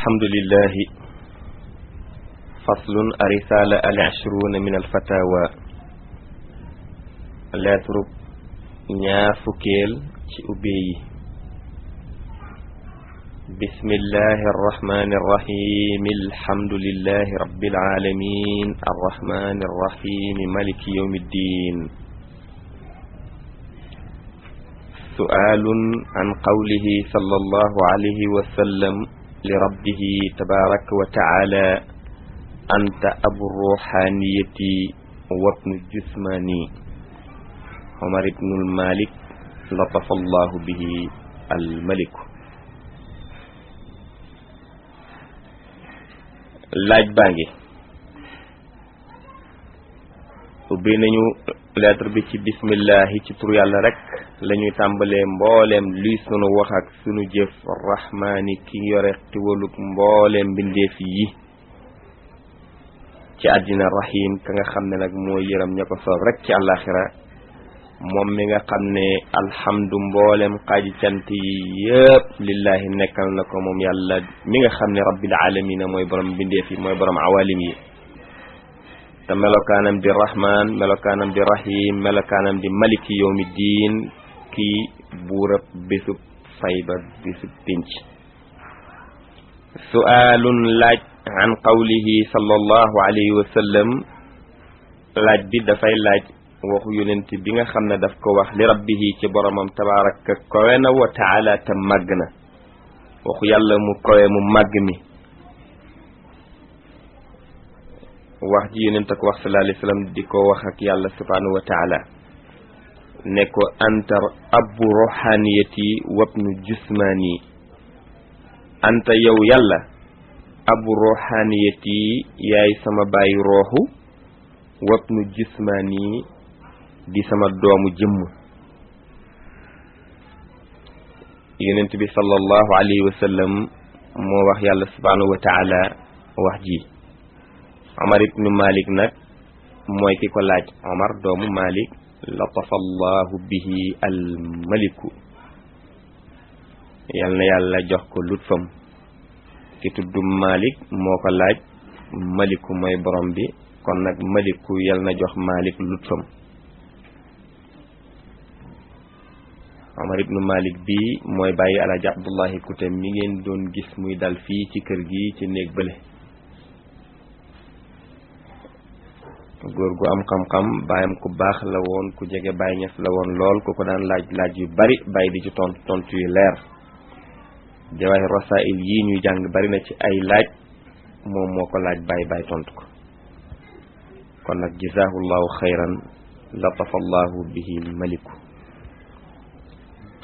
alhamdulillah faslun arisala al-ashruna min al-fatawa lettre ñaar fukkeel ci ubbe yi bismillahi arrahmani arrahim alhamdulillahi rabbil alamin arrahmani arrahim maliki yawmiddin سؤال عن قوله صلى الله عليه وسلم لربه تبارك وتعالى أنت أبو الروحانية وابن الجسماني عمر بن المالك لطف الله به الملك laaj baangi ubbi nañu lettre bi ci bismillahi ci tur yàlla rek lañuy tàmbalee mbooleem luy sunu wax ak sunu jëf rahmaani ki yore tiwaluk mbooleem mbindeef yi ci àddina rahim ka nga xam ne nag moo yërëm ña ko soob rek ci àllaaxira moom mi nga xam ne alhamdu mbooleem xaaji cant yi yëpp lillahi nekkal na ko moom yàlla mi nga xam ne rabbil alamina mooy borom mbindeef yi mooy borom awalim yi te melokaanam di rahman melokaanam di rahim melokaanam di maliki yawmi diin kii buurab bésub fayba bésub pénc su'aalun laaj an qawlihi sallallahu alayhi wa sallam laaj bi dafay laaj waxu yonent bi nga xam ne daf ko wax li rabbihi ci boromam tabaraka kowe na wa taala te màgg na waxu yàlla mu kowe mu màgg mi wax ji yonent ak wax sallallahu alayhi wa sallam di ko wax ak yàlla subhanahu wa taala ne ko anta abu ruhaniyati wabnu jusmani anta yow yàlla abu ruhaniyati yaay sama bàyyi rooxu wabnu jusmani di sama doomu jëmm yonent bi sallallahu alayhi wa sallam moo wax yàlla subhanahu wa taala wax ji Omar ibnu Malik nag mooy ki ko laaj Omar doomu Malik latafa allahu bihi al maliku yal na yàlla jox ko lutfam ki tudd Malik moo ko laaj maliku mooy borom bi kon nag maliku yal na jox Malik lutfam Omar ibnu Malik bi mooy bàyyi alaaji Abdullahi Kute mi ngeen doon gis muy dal fii ci kër gi ci néeg bële góor gu am xam-xam baayam ku baax la woon ku jege Baay Ñas la woon lool ku ko daan laaj yu bari bàyyi di ci tontu yu leer Jawaahir Rasaa'il yi ñuy jàng bari na ci ay laaj moom moo ko laaj bàyyi tontu ko kon nag jazaahullahu xayran latafa allahu bihi maliku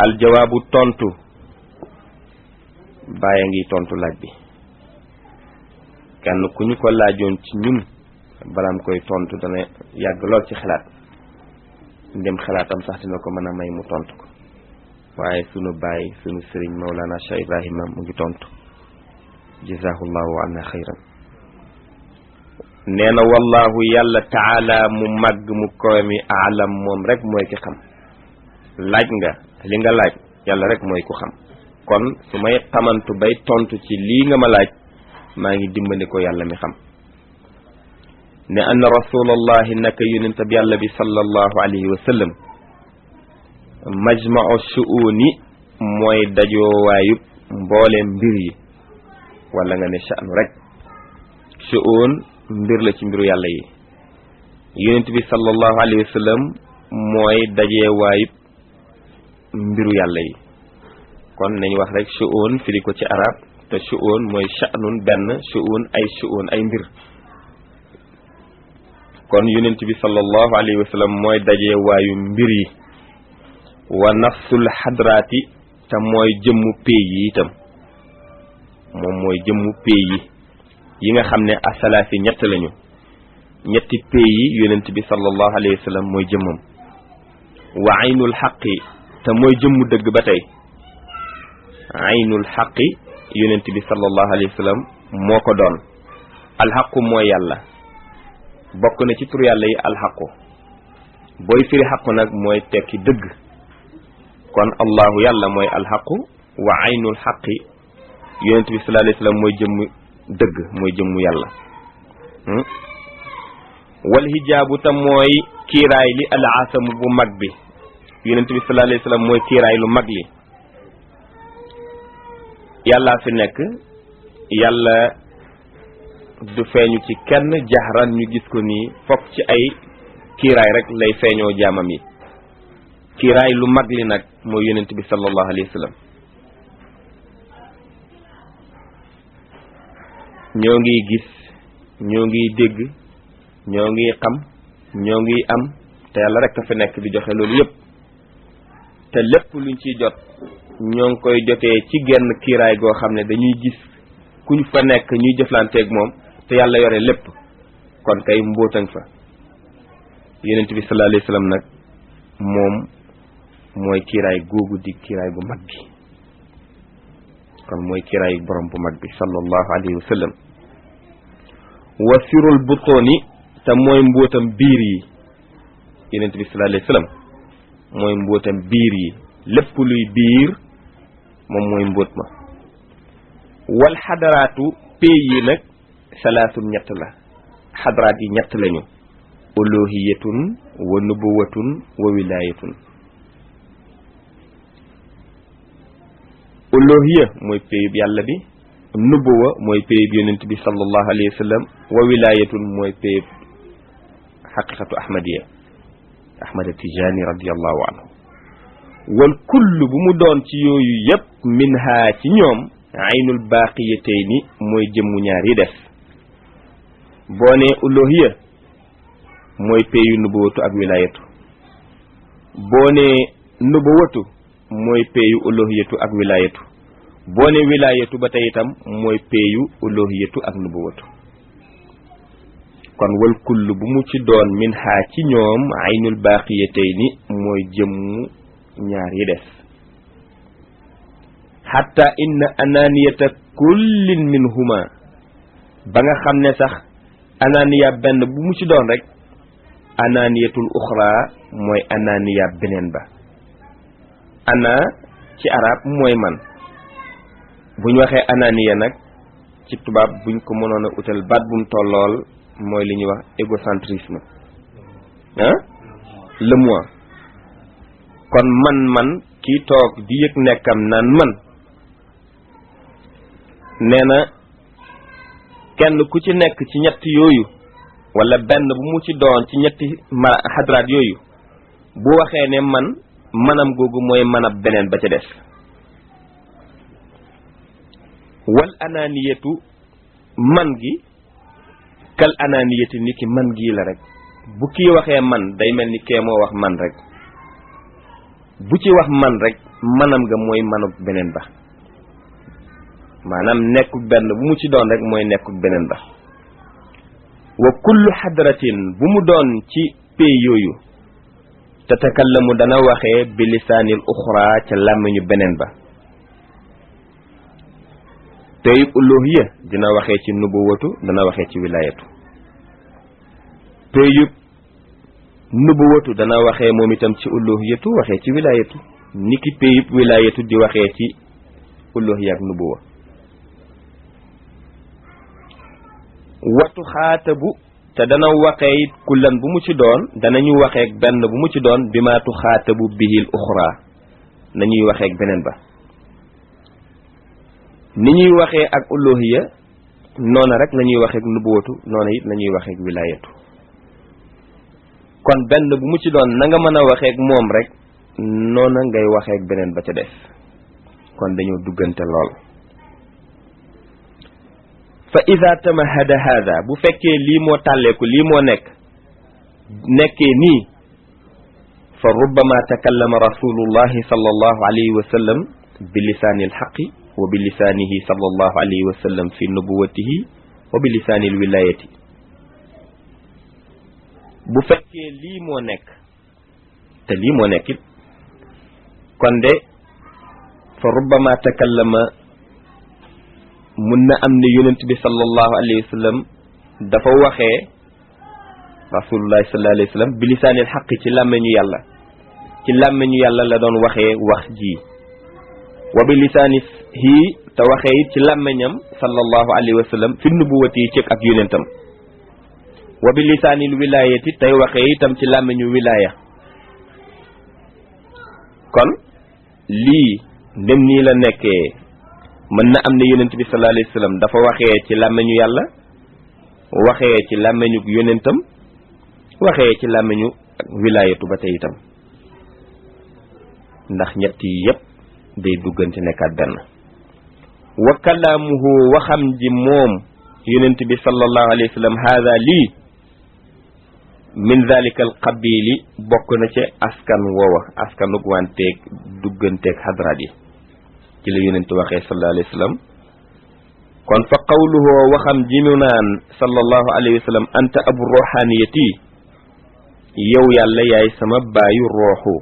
aljawaabu tontu bàyyi ngi tontu laaj bi kenn ku ñu ko laajoon ci ñun balaam koy tontu dana yàgg lool ci xalaat ndem xalaatam sax dina ko mën a may mu tontu ko waaye sunu baay sunu sëriñ Mawlana Cheikh Ibrahima mu ngi tontu jazahullahu anna xayran nee na wallahu yàlla taala mu màgg mu kowe mi aalam moom rek mooy ki xam laaj nga li nga laaj yàlla rek mooy ku xam kon su may xamantu bay tontu ci lii nga ma laaj maa ngi dimbali ko yàlla mi xam ne anna rasulallahi naka yonent bi yàlla bi sallallahu alayhi wa sallam majma'u shu'uni mooy dajoowaayub mbooleem mbir yi wala nga ne sha'nu rek shu'un mbir la ci mbiru yàlla yi yonent bi sallallahu alayhi wa sallam mooy dajeewaayub mbiru yàlla yi kon nañ wax rek shu'un firi ko ci arab te shu'un mooy sha'nun benn shu'un ay mbir kon yonent bi sallallahu alayhi wa sallam mooy dajee waayu mbir yi wa nafsul hadrati te mooy jëmmu pay yi itam moom mooy jëmmu pay yi nga xam ne asalaasi ñett lañu ñetti pay yi yonent bi sallallahu alayhi wa sallam mooy jëmmam wa aynul xaqi te mooy jëmmu dëgg ba tey aynul xaqi yonent bi sallallahu alayhi wa sallam moo ko doon alxaqu mooy yàlla bokk na ci tur yàlla yi alxaqu booy firi xaqu nag mooy tekki dëgg kon allahu yàlla mooy alxaqu wa aynul xaqi yonent bi sallallahu alayhi wasallam mooy jëmm dëgg mooy jëmmu yàlla wal hijaabu tam mooy kiiraay li al asamu bu mag bi yonent bi sallallahu alayhi wasallam mooy kiiraay lu mag li yàllaa fi nekk yàlla du feeñu ci kenn jaxran ñu gis ko nii fokk ci ay kiiraay rek lay feeñoo jaamam yi kiiraay lu mag li nag mooy yonent bi sallallahu alayhi wasallam ñoo ngi gis ñoo ngi dégg ñoo ngi xam ñoo ngi am te yàlla rek a fi nekk di joxe loolu yépp te lépp luñ ciy jot ñoo ngi koy jotee ci genn kiiraay goo xam ne dañuy gis kuñ fa nekk ñuy jëflanteeg moom te yàlla yore lépp kon kay mbóotang fa yonent bi sallallahu alayhi wasallam nag moom mooy kiiraay googu di kiiraay bu mag bi kon mooy kiiraay borom bu mag bi sallallahu alayhi wasallam wa sirul butooni te mooy mbóotam biir yi yonent bi sallallahu alayhi wasallam mooy mbóotam biir yi lépp luy biir moom mooy mbóot ma wal xadaraatu pay yi nag salaasun ñett la xadaraat yi ñett lañu uluhiyatun wa nubuwatun wa wilayatun uluhiya mooy payub yàlla bi nubuwa mooy payub yonent bi sallallahu alayhi wa sallam wa wilayatun mooy payub xaqiqatu ahmadiya ahmada tijani radiallahu anhu wal kullu bu mu doon ci yooyu yépp minha ci ñoom aynul baqiyatayni mooy jëmmu ñaar yi des boo ne uluhiya mooy payu nubuwatu ak wilayatu boo ne nubuwatu mooy payu uluhiyatu ak wilayatu boo ne wilayatu ba tey itam mooy payu uluhiyatu ak nubuwatu kon wal kullu bu mu ci doon min xaa ci ñoom aynul baqiyatayni mooy jëmmu ñaar yi des hatta inna ananiyata kullin minhuma ba nga xam ne sax ananiya benn bu mu ci doon rek ananiyatul uxra mooy ananiya beneen ba ana ci arab mooy man buñ waxee ananiya nag ci tubaab buñ ko mënoon a utal baat bu mu tollool mooy li ñuy wax égocentrisme le moi kon man kii toog di yëg nekkam naan man nee na kenn ku ci nekk ci ñett yooyu wala benn bu mu ci doon ci ñetti xadraat yooyu bu waxee ne manam googu mooy manab beneen ba ca des wal ananiyatu man gi kal ananiyati ni ki man gii la rek bu kii waxee man day mel ni kee moo wax man rek bu ci wax man rek manam nga mooy manub beneen ba maanaam nekkuk benn bu mu ci doon rek mooy nekkuk beneen ba wa kullu hadratin bu mu doon ci pay yooyu tatakallamu dana waxee bi lisaanil uxra ca làmmiñu beneen ba payub uluhiyya dina waxee ci nubuwatu dana waxee ci wilayatu payub nubuwatu dana waxee moom itam ci uluhiyatu waxee ci wilayatu niki payub wilayatu di waxee ci uluhiyya ak nubuwa watu xaatabu te dana waxee it kullan bu mu ci doon danañu waxeek benn bu mu ci doon bi maatu xaatabu bihil uxra nañuy waxeek beneen ba ni ñuy waxee ak uluhiyya noona rek la ñuy waxeek nubuwatu noona it la ñuy waxeek wilayatu kon benn bu mu ci doon na nga mën a waxeek moom rek noona ngay waxeek beneen ba ca des kon dañoo duggante lool fa ida tamahada hada bu fekkee lii moo tàlleeku lii moo nekkee nii fa rubbama takallama rasulullahi sallallahu alayhi wa sallam bi lisaani alxaqi wa bi lisaanihi sallallahu alayhi wa sallam fi nubuwatihi wa bi lisaani alwilayati bu fekkee lii moo nekk te lii moo nekk it kon de fa rubbama takallama mun na am ne yonent bi sallallahu alayhi wa sallam dafa waxee rasulullahi sallallahu alayhi wa sallam bi lisaanil xaqi ci làmmeñu yàlla la doon waxee wax ji wa bi lisaanihi te waxee it ci làmmeñam sallallahu alayhi wa sallam fi nubuwati ci ak yonentam wa bi lisaanil wilayati tey waxee itam ci làmmeñu wilaya kon lii ndem nii la nekkee mën na am ne yonent bi sallallahu alayhi wa sallam dafa waxee ci làmmeñu yàlla waxee ci làmmeñu yonentam waxee ci làmmeñu wilayatu ba tey itam ndax ñett yi yépp day duggante nekkaat benn wa kalaamuhu waxam ji moom yonent bi sallallahu alayhi wa sallam haada lii min zalika al qabili bokk na ci askan woowa askanug wanteeg dugganteeg xadraat yi ci la yonent waxee sallallahu alayhi wa sallam kon fa qawluhu waxam ji mu naan sallallahu alayhi wa sallam anta abu ruhaniyati yow yàlla yaay sama baayu rooxu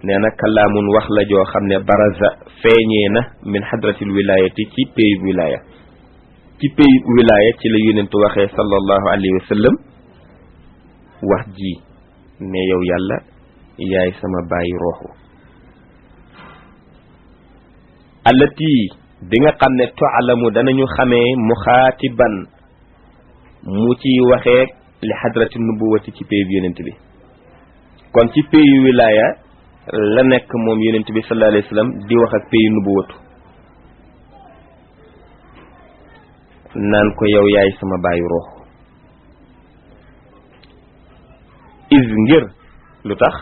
nee na kalaamun wax la joo xam ne baraza feeñee na min hadratil wilayati ci pays wilaya ci pays wilaya ci la yonent waxee sallallahu alayhi wa sallam wax ji ne yow yàlla yaay sama baayu rooxu allati bi nga xam ne tu'lamu danañu xamee muxaatiban mu ci waxee li hadrati nubuwati ci pays yonent bi kon ci pays wilaya la nekk moom yonent bi sallallahu alayhi wa sallam di wax ak pays nubuwatu naan ko yow yaay sama baayu roox is ngir lu tax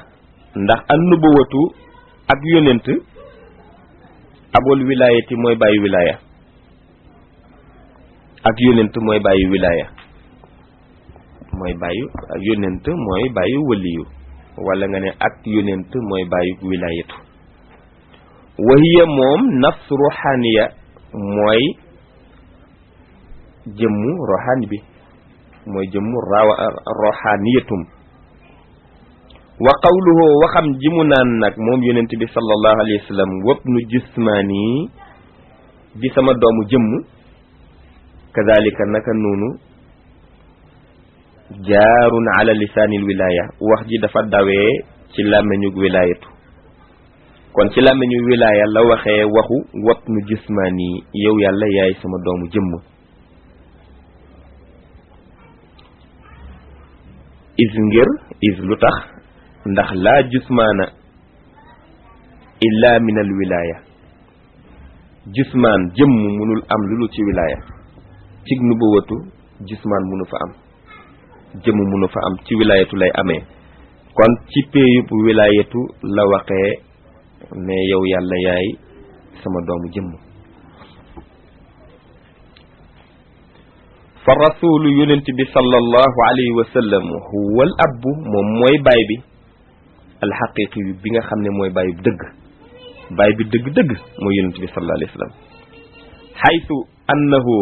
ndax an nubuwatu ak yonent abul wilayati mooy bàyyi wilaya ak yonent mooy bàyyi wilaya mooy bàyyi ak yonent mooy bàyyi waliyu wala nga ne ak yonent mooy bàyyi wilayatu wahiya moom nafs ruhaniya mooy jëmmu roxaani bi mooy jëmmu roxaaniyatum wa qawluhu waxam ji mu naan nag moom yonent bi sallallahu alayhi wa sallam wabnu jismaani di sama doomu jëmm kadhalika naka noonu jaarun ala lisaanil wilaya wax ji dafa dawee ci làmmeñu wilayatu kon ci làmmeñu wilaya la waxee waxu wabnu jismaani yow yàlla yaay sama doomu jëmm is ngir is lu tax ndax laa jusmaana illa min al wilaya jusmaan jëmm munul am lulu ci wilaya cig nubuwatu jusmaan munu fa am jëmm munu fa am ci wilayatu lay amee kon ci péyub wilayatu la waxee ne yow yàlla yaay sama doomu jëmm fa rasulu yonent bi sallallahu alayhi wa sallam huwa al abbu moom mooy baay bi alxaqiqi bi nga xam ne mooy baay bi dëgg baay bi dëgg-dëgg mooy yonent bi sallallahu alayhi wa sallam xaytu annahu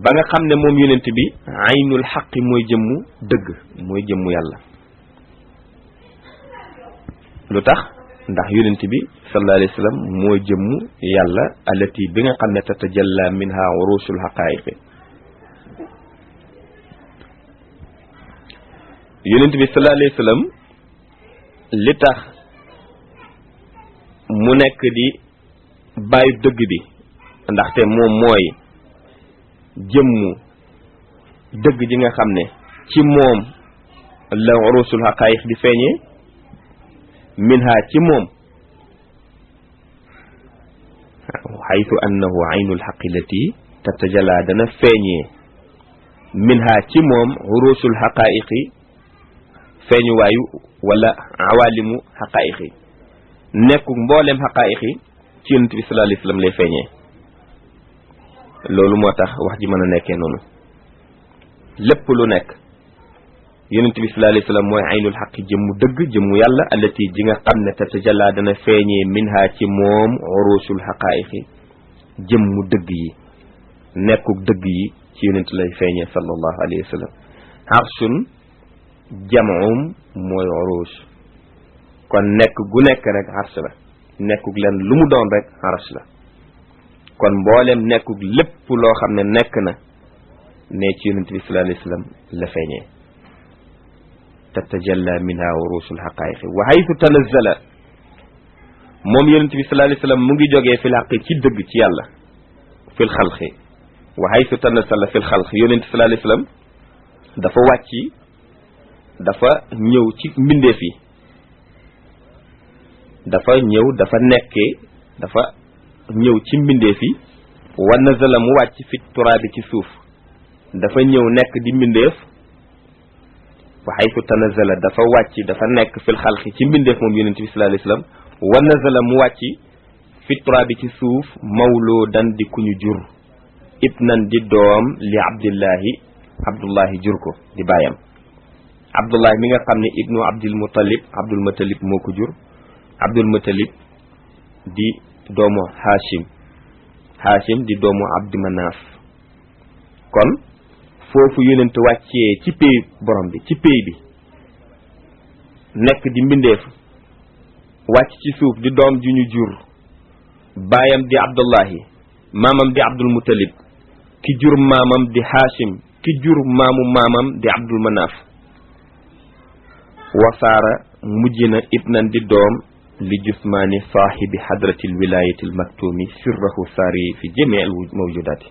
ba nga xam ne moom yonent bi aynul xaqi mooy jëmmu dëgg mooy jëmmu yàlla lu tax ndax yonent bi sallallahu alayhi wa sallam mooy jëmmu yàlla alati bi nga xam ne tatajalla minha urusul xaqaayiqi yonent bi sallallahu alayhi wa sallam li tax mu nekk di bàyyi dëgg bi ndaxte moom mooy jëmmu dëgg ji nga xam ne ci moom la urusul haqaayiq di feeñee minha ci moom haythu annahu aynul haqqi lati tatajalla dana feeñee minha ci moom urusul haqaayiqi feeñuwaayu wala awalimu xaqaayiqi nekku mboolem xaqaayiqi ci yonent bi sallallahu alayhi wa sallam lay feeñee loolu moo tax wax ji mën a nekkee noonu lépp lu nekk yonent bi sallallahu alayhi wa sallam mooy aynul xaqi jëmmu dëgg jëmmu yàlla allati ji nga xam ne tatajalla dana feeñee minha ci moom urusul xaqaayiqi jëmmu dëgg yi nekku dëgg yi ci yonent lay feeñee sallallahu alayhi wa sallam arshun jam'um mooy urush kon nekk gu nekk rek arsh la nekkug leen lu mu doon rek arsh la kon mboolem nekkug lépp loo xam ne nekk na ne ci yonent bi sallallahu alayhi wa sallam la feeñee tatajalla minha urushul haqaayiqi wa haythu tanazzala moom yonent bi sallallahu alayhi wasallam mu ngi jógee fil xaqi ci dëgg ci yàlla fil xalqi wa haythu tanasala fil xalqi yonent sallallahu alayhi wasallam dafa wàcci dafa ñëw ci mbindeef yi dafa ñëw dafa nekkee dafa ñëw ci mbindeef yi wa nazala mu wàcc fi turaabi ci suuf dafa ñëw nekk di mbindeef wa haythu tanazala dafa wàcc dafa nekk fil xalqi ci mbindeef moom yonent bi sallallahu alayhi wasallam wa nazala mu wàcc fi turaabi ci suuf mawludan di ku ñu jur ibnan di doom li abdullahi jur ko di baayam abdullahi mi nga xam ne ibnu abdul muttalib moo ko jur abdul muttalib di doomu hashim di doomu abdi manaaf kon foofu yonent wàccee ci pay borom bi ci pay bi nekk di mbindeef wàcc ci suuf di doom ju ñu jur baayam di abdullahi maamam di abdul muttalib ki jur maamam di hashim ki jur maamam di abdul manaaf wasaara mujj na ibnan di doom li jusmaani saahibi hadratil wilayatil maktumi sirrahu saari fi jamii al mawjudati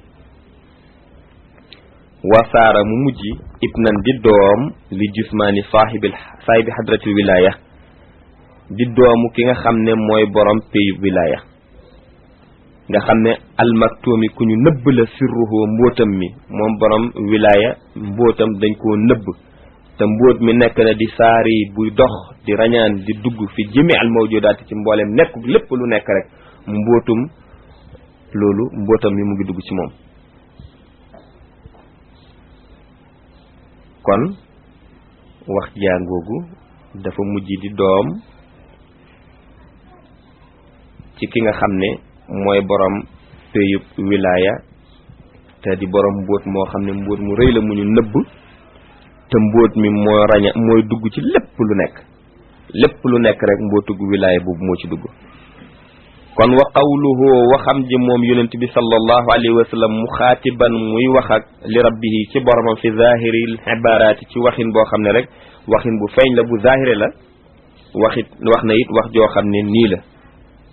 wasaara mu mujj ibnan di doom li jusmaani saahibi hadratil wilaya di doomu ki nga xam ne mooy borom pays wilaya nga xam ne almaktumi ku ñu nëbb la sirruhu mbóotam mi moom borom wilaya mbóotam dañ koo nëbb te mbóot mi nekk na di saari buy dox di rañaan di dugg fi jëmi al mawjudaati ci mboolem nekk lépp lu nekk rek mbóotum loolu mbóotam mi mu ngi dugg ci moom kon wax jàngoogu dafa mujj di doom ci ki nga xam ne mooy borom péyub wilaya te di borom mbóot moo xam ne mbóot mu rëy la mu ñu nëbb te mbóot mi mooy dugg ci lépp lu nekk rek mbóotug wilaya boobu moo ci dugg kon wa qawluhu waxam ji moom yonent bi sallallahu alayhi wa sallam muxaatiban muy wax ak li rabbihi ci boromam fi zahiril ibaraati ci waxin boo xam ne rek waxin bu feeñ la bu zahire la wax na it wax joo xam ne nii la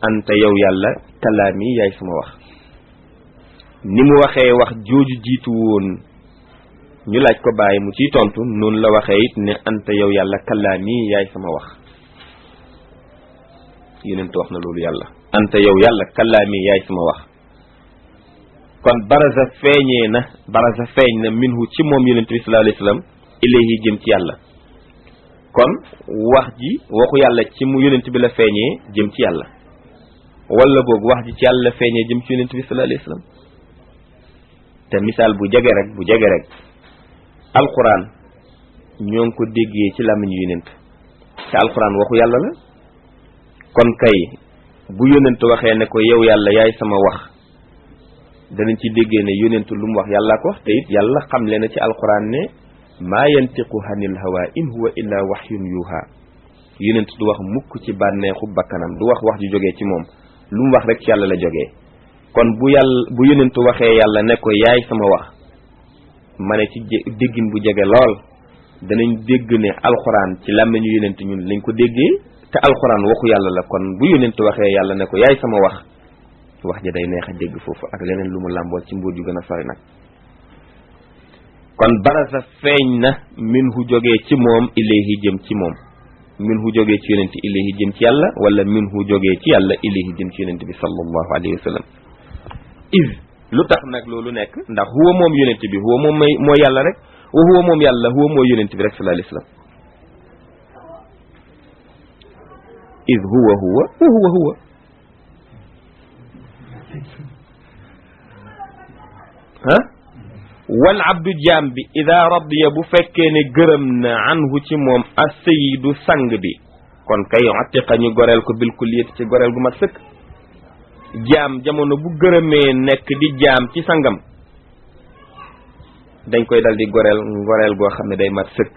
anta yow yàlla kalaami yaay sama wax ni mu waxee wax jooju jiitu woon ñu laaj ko bàyyi mu ciy tontu noonu la waxee it ne anta yow yàlla kalaami yaay sama wax yonent wax na loolu yàlla anta yow yàlla kalaami yaay sama wax kon baraza feeñ na minhu ci moom yonent bi sallallahu alayhi wasallam ilayhi jëm ci yàlla kon wax ji waxu yàlla ci mu yonent bi la feeñee jëm ci yàlla wala boog wax ji ci yàlla feeñee jëm ci yonent bi sallallahu alayhi wasallam te misaal bu jege rek alquran ñoo ngi ko déggee ci làmmiñu yonent te alquran waxu yàlla la kon kay bu yonent waxee ne ko yow yàlla yaay sama wax danañ ci déggee ne yonent lu mu wax yàllaa ko wax te it yàlla xamle na ci alquran ne maa yantiqu hanil hawa in huwa illa wahyun yuha yonent du wax mukk ci bànneexu bakkanam du wax ju jógee ci moom lu mu wax rek ci yàlla la jógee kon bu yonent waxee yàlla ne ko yaay sama wax ma ne ci déggin bu jege lool danañ dégg ne alxuraan ci làmmiñu yonent ñun lañ ko déggee te alxuraan waxu yàlla la kon bu yonent waxee yàlla ne ko yaay sama wax ja day neex a dégg foofu ak leneen lu mu làmbool ci mbóot yu gën a sori nag kon barasa feeñ na minhu jógee ci moom ilayhi jëm ci moom minhu jógee ci yonent ilayhi jëm ci yàlla wala minhu jógee ci yàlla ilayhi jëm ci yonent bi sallallahu alayhi wa sallam lu tax nag loolu nekk ndax huwa moom yonent bi huwa moom mooy yàlla rek wa huwa moom yàlla huwa mooy yonent bi rek sallallahu alayhi wa sallam huwa wa huwa wal abdu jaam bi ida radiya bu fekkee ne gërëm na anhu ci moom as-sayyidu sang bi kon kay atiqa ñu goreel ko bil kulliyati ci goreel gu mat sëkk jaam jamono bu gërëmee nekk di jaam ci sangam dañ koy dal di goreel goo xam ne day mat sëkk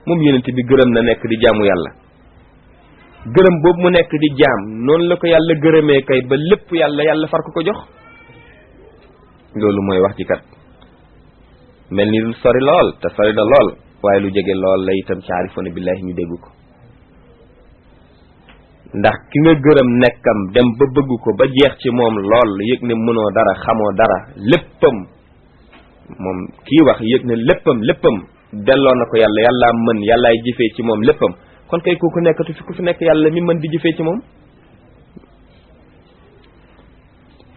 moom yonent bi gërëm na nekk di jaamu yàlla gërëm boobu mu nekk di jaam noonu la ko yàlla gërëmee kay ba lépp yàlla far ko jox loolu mooy wax ci kat mel ni lu sori lool te sori na lool waaye lu jege lool la itam ci aarifoona billaahi ñu dégg ko ndax ki nga gërëm nekkam dem ba bëgg ko ba jeex ci moom lool yëg ne mënoo dara xamoo dara léppam moom kii wax yëg ne léppam delloo na ko yàlla yàllaa mën yàllaay jëfee ci moom léppam kon kay kooku nekkatu fi ku fi nekk yàlla mi mën di jëfee ci moom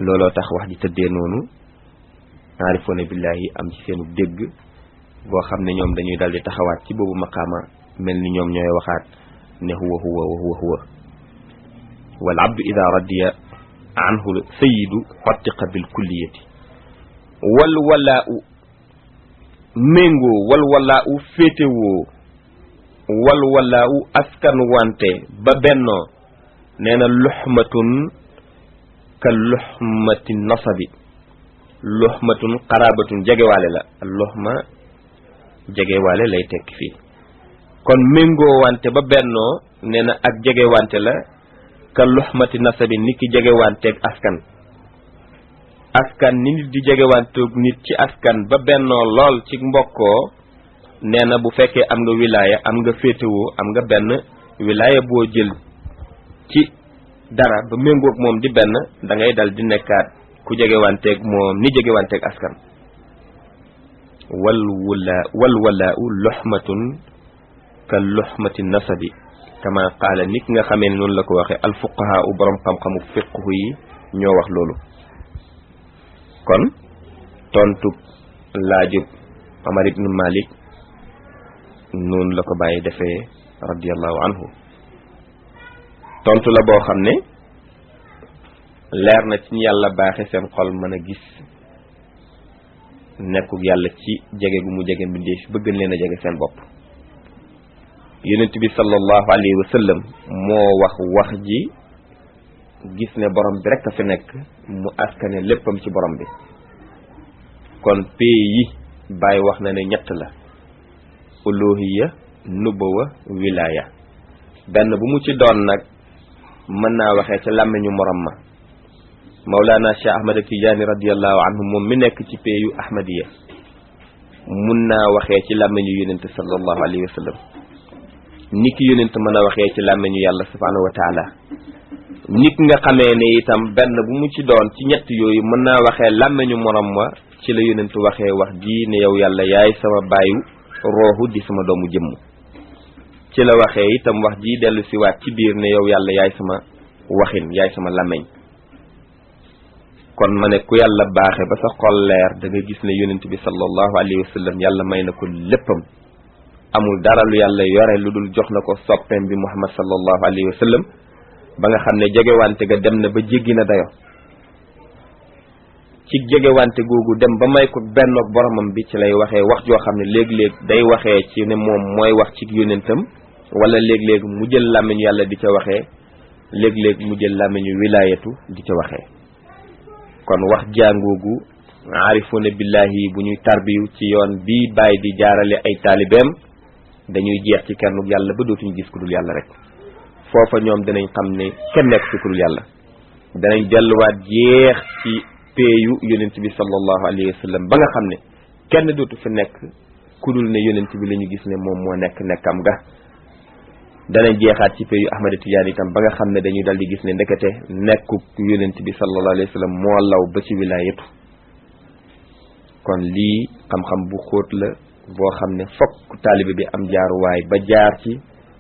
looloo tax wax ji tëddee noonu aarifoona billahi am ci seenu dégg boo xam ne ñoom dañuy dal di taxawaat ci boobu maqaama mel ni ñoom ñooy waxaat ne huwa wal abdu ida radiya anhu sayidu xottiqa bil kulliyati wal walaa'u méngoo wal walaa'u féetewoo wal walaa'u askan wante ba bennoo nee na luxmatun ka luxmati nasabi luxmatun xarabatun jegewaale la luxma jegewaale lay tekki fii kon méngoo wante ba bennoo nee na ak jegewante la ka luxmati nasabi nit ki jegewanteeg askan ni nit di jegewanteeg nit ci askan ba bennoo lool ci mbokkoo nee na bu fekkee am nga wilaaya am nga féetewoo am nga benn wilaaya boo jël ci dara ba méngoog moom di benn da ngay dal di nekkaat ku jegewanteeg moom ni jegewanteeg askan wal walaa'u luxmatun ka luxmati nasabi kama qaala nit nga xamee ne noonu la ko waxee alfuqahaa u borom xam-xamu fiqhu yi ñoo wax loolu kon tontub laajub Omar ibn Malik noonu la ko bàyyi defee radiyallahu anhu tontu la boo xam ne leer na ci ñu yàlla baaxe seen xol mën a gis nekkuk yàlla ci jege gu mu jege mbindeef bëgg leen a jege seen bopp yonent bi sallallahu alayhi wa sallam moo wax ji gis ne borom bi rek a fi nekk mu askane léppam ci borom bi kon pay yi Baay wax na ne ñett la uluhiyya nubuwa wilaya benn bu mu ci doon nag mën naa waxee ca làmmiñu morom ma Mawlana Cheikh Ahmad Tijaani radiyallahu anhu moom mi nekk ci payu ahmadiya mun naa waxee ci làmmiñu yonent sallallahu alayhi wa sallam niki yonent mën a waxee ci làmmiñu yàlla subhanahu wa taala nit nga xamee ne itam benn bu mu ci doon ci ñett yooyu mën naa waxee làmmiñu morom ma ci la yonent waxee wax ji ne yow yàlla yaay sama baayu roohu di sama doomu jëmm ci la waxee itam wax ji dellu si waat ci biir ne yow yàlla yaay sama waxin yaay sama làmmiñ kon ma ne ku yàlla baaxe ba sa xol leer da nga gis ne yonent bi sallallahu alayhi wa sallam yàlla may na ko léppam amul dara lu yàlla yore lu dul jox na ko soppeem bi Muhammad sallallahu alayhi wa sallam ba nga xam ne jegewante ga dem na ba jéggi na dayo ci jegewante googu dem ba may ko bennoog boromam bi ci lay waxee wax joo xam ne léeg-léeg day waxee ci ne moom mooy wax ci yonentam wala léeg-léeg mu jël làmmiñu yàlla di ca waxee léeg-léeg mu jël làmmiñu wilaayatu di ca waxee kon wax jàngoogu aarifuna billahi bu ñuy tarbiyu ci yoon bii bàyyi di jaarale ay taalibeem dañuy jeex ci kenn yàlla ba dootuñu gis ku dul yàlla rek foofa ñoom dinañ xam ne kenn nekk ci ku dul yàlla danañ delluwaat jeex ci peeyu yonent bi sallallahu alayhi wa sallam ba nga xam ne kenn dootu fi nekk ku dul ne yonent bi la ñu gis ne moom moo nekk nekkam ga danañ jeexaat ci peeyu Ahmad Tidiane itam ba nga xam ne dañuy dal di gis ne ndekete nekku yonent bi sallallahu alayhi wa sallam moo law ba ci wilaayatu kon lii xam-xam bu xóot la boo xam ne fokk taalibe bi am jaaruwaay ba jaar ci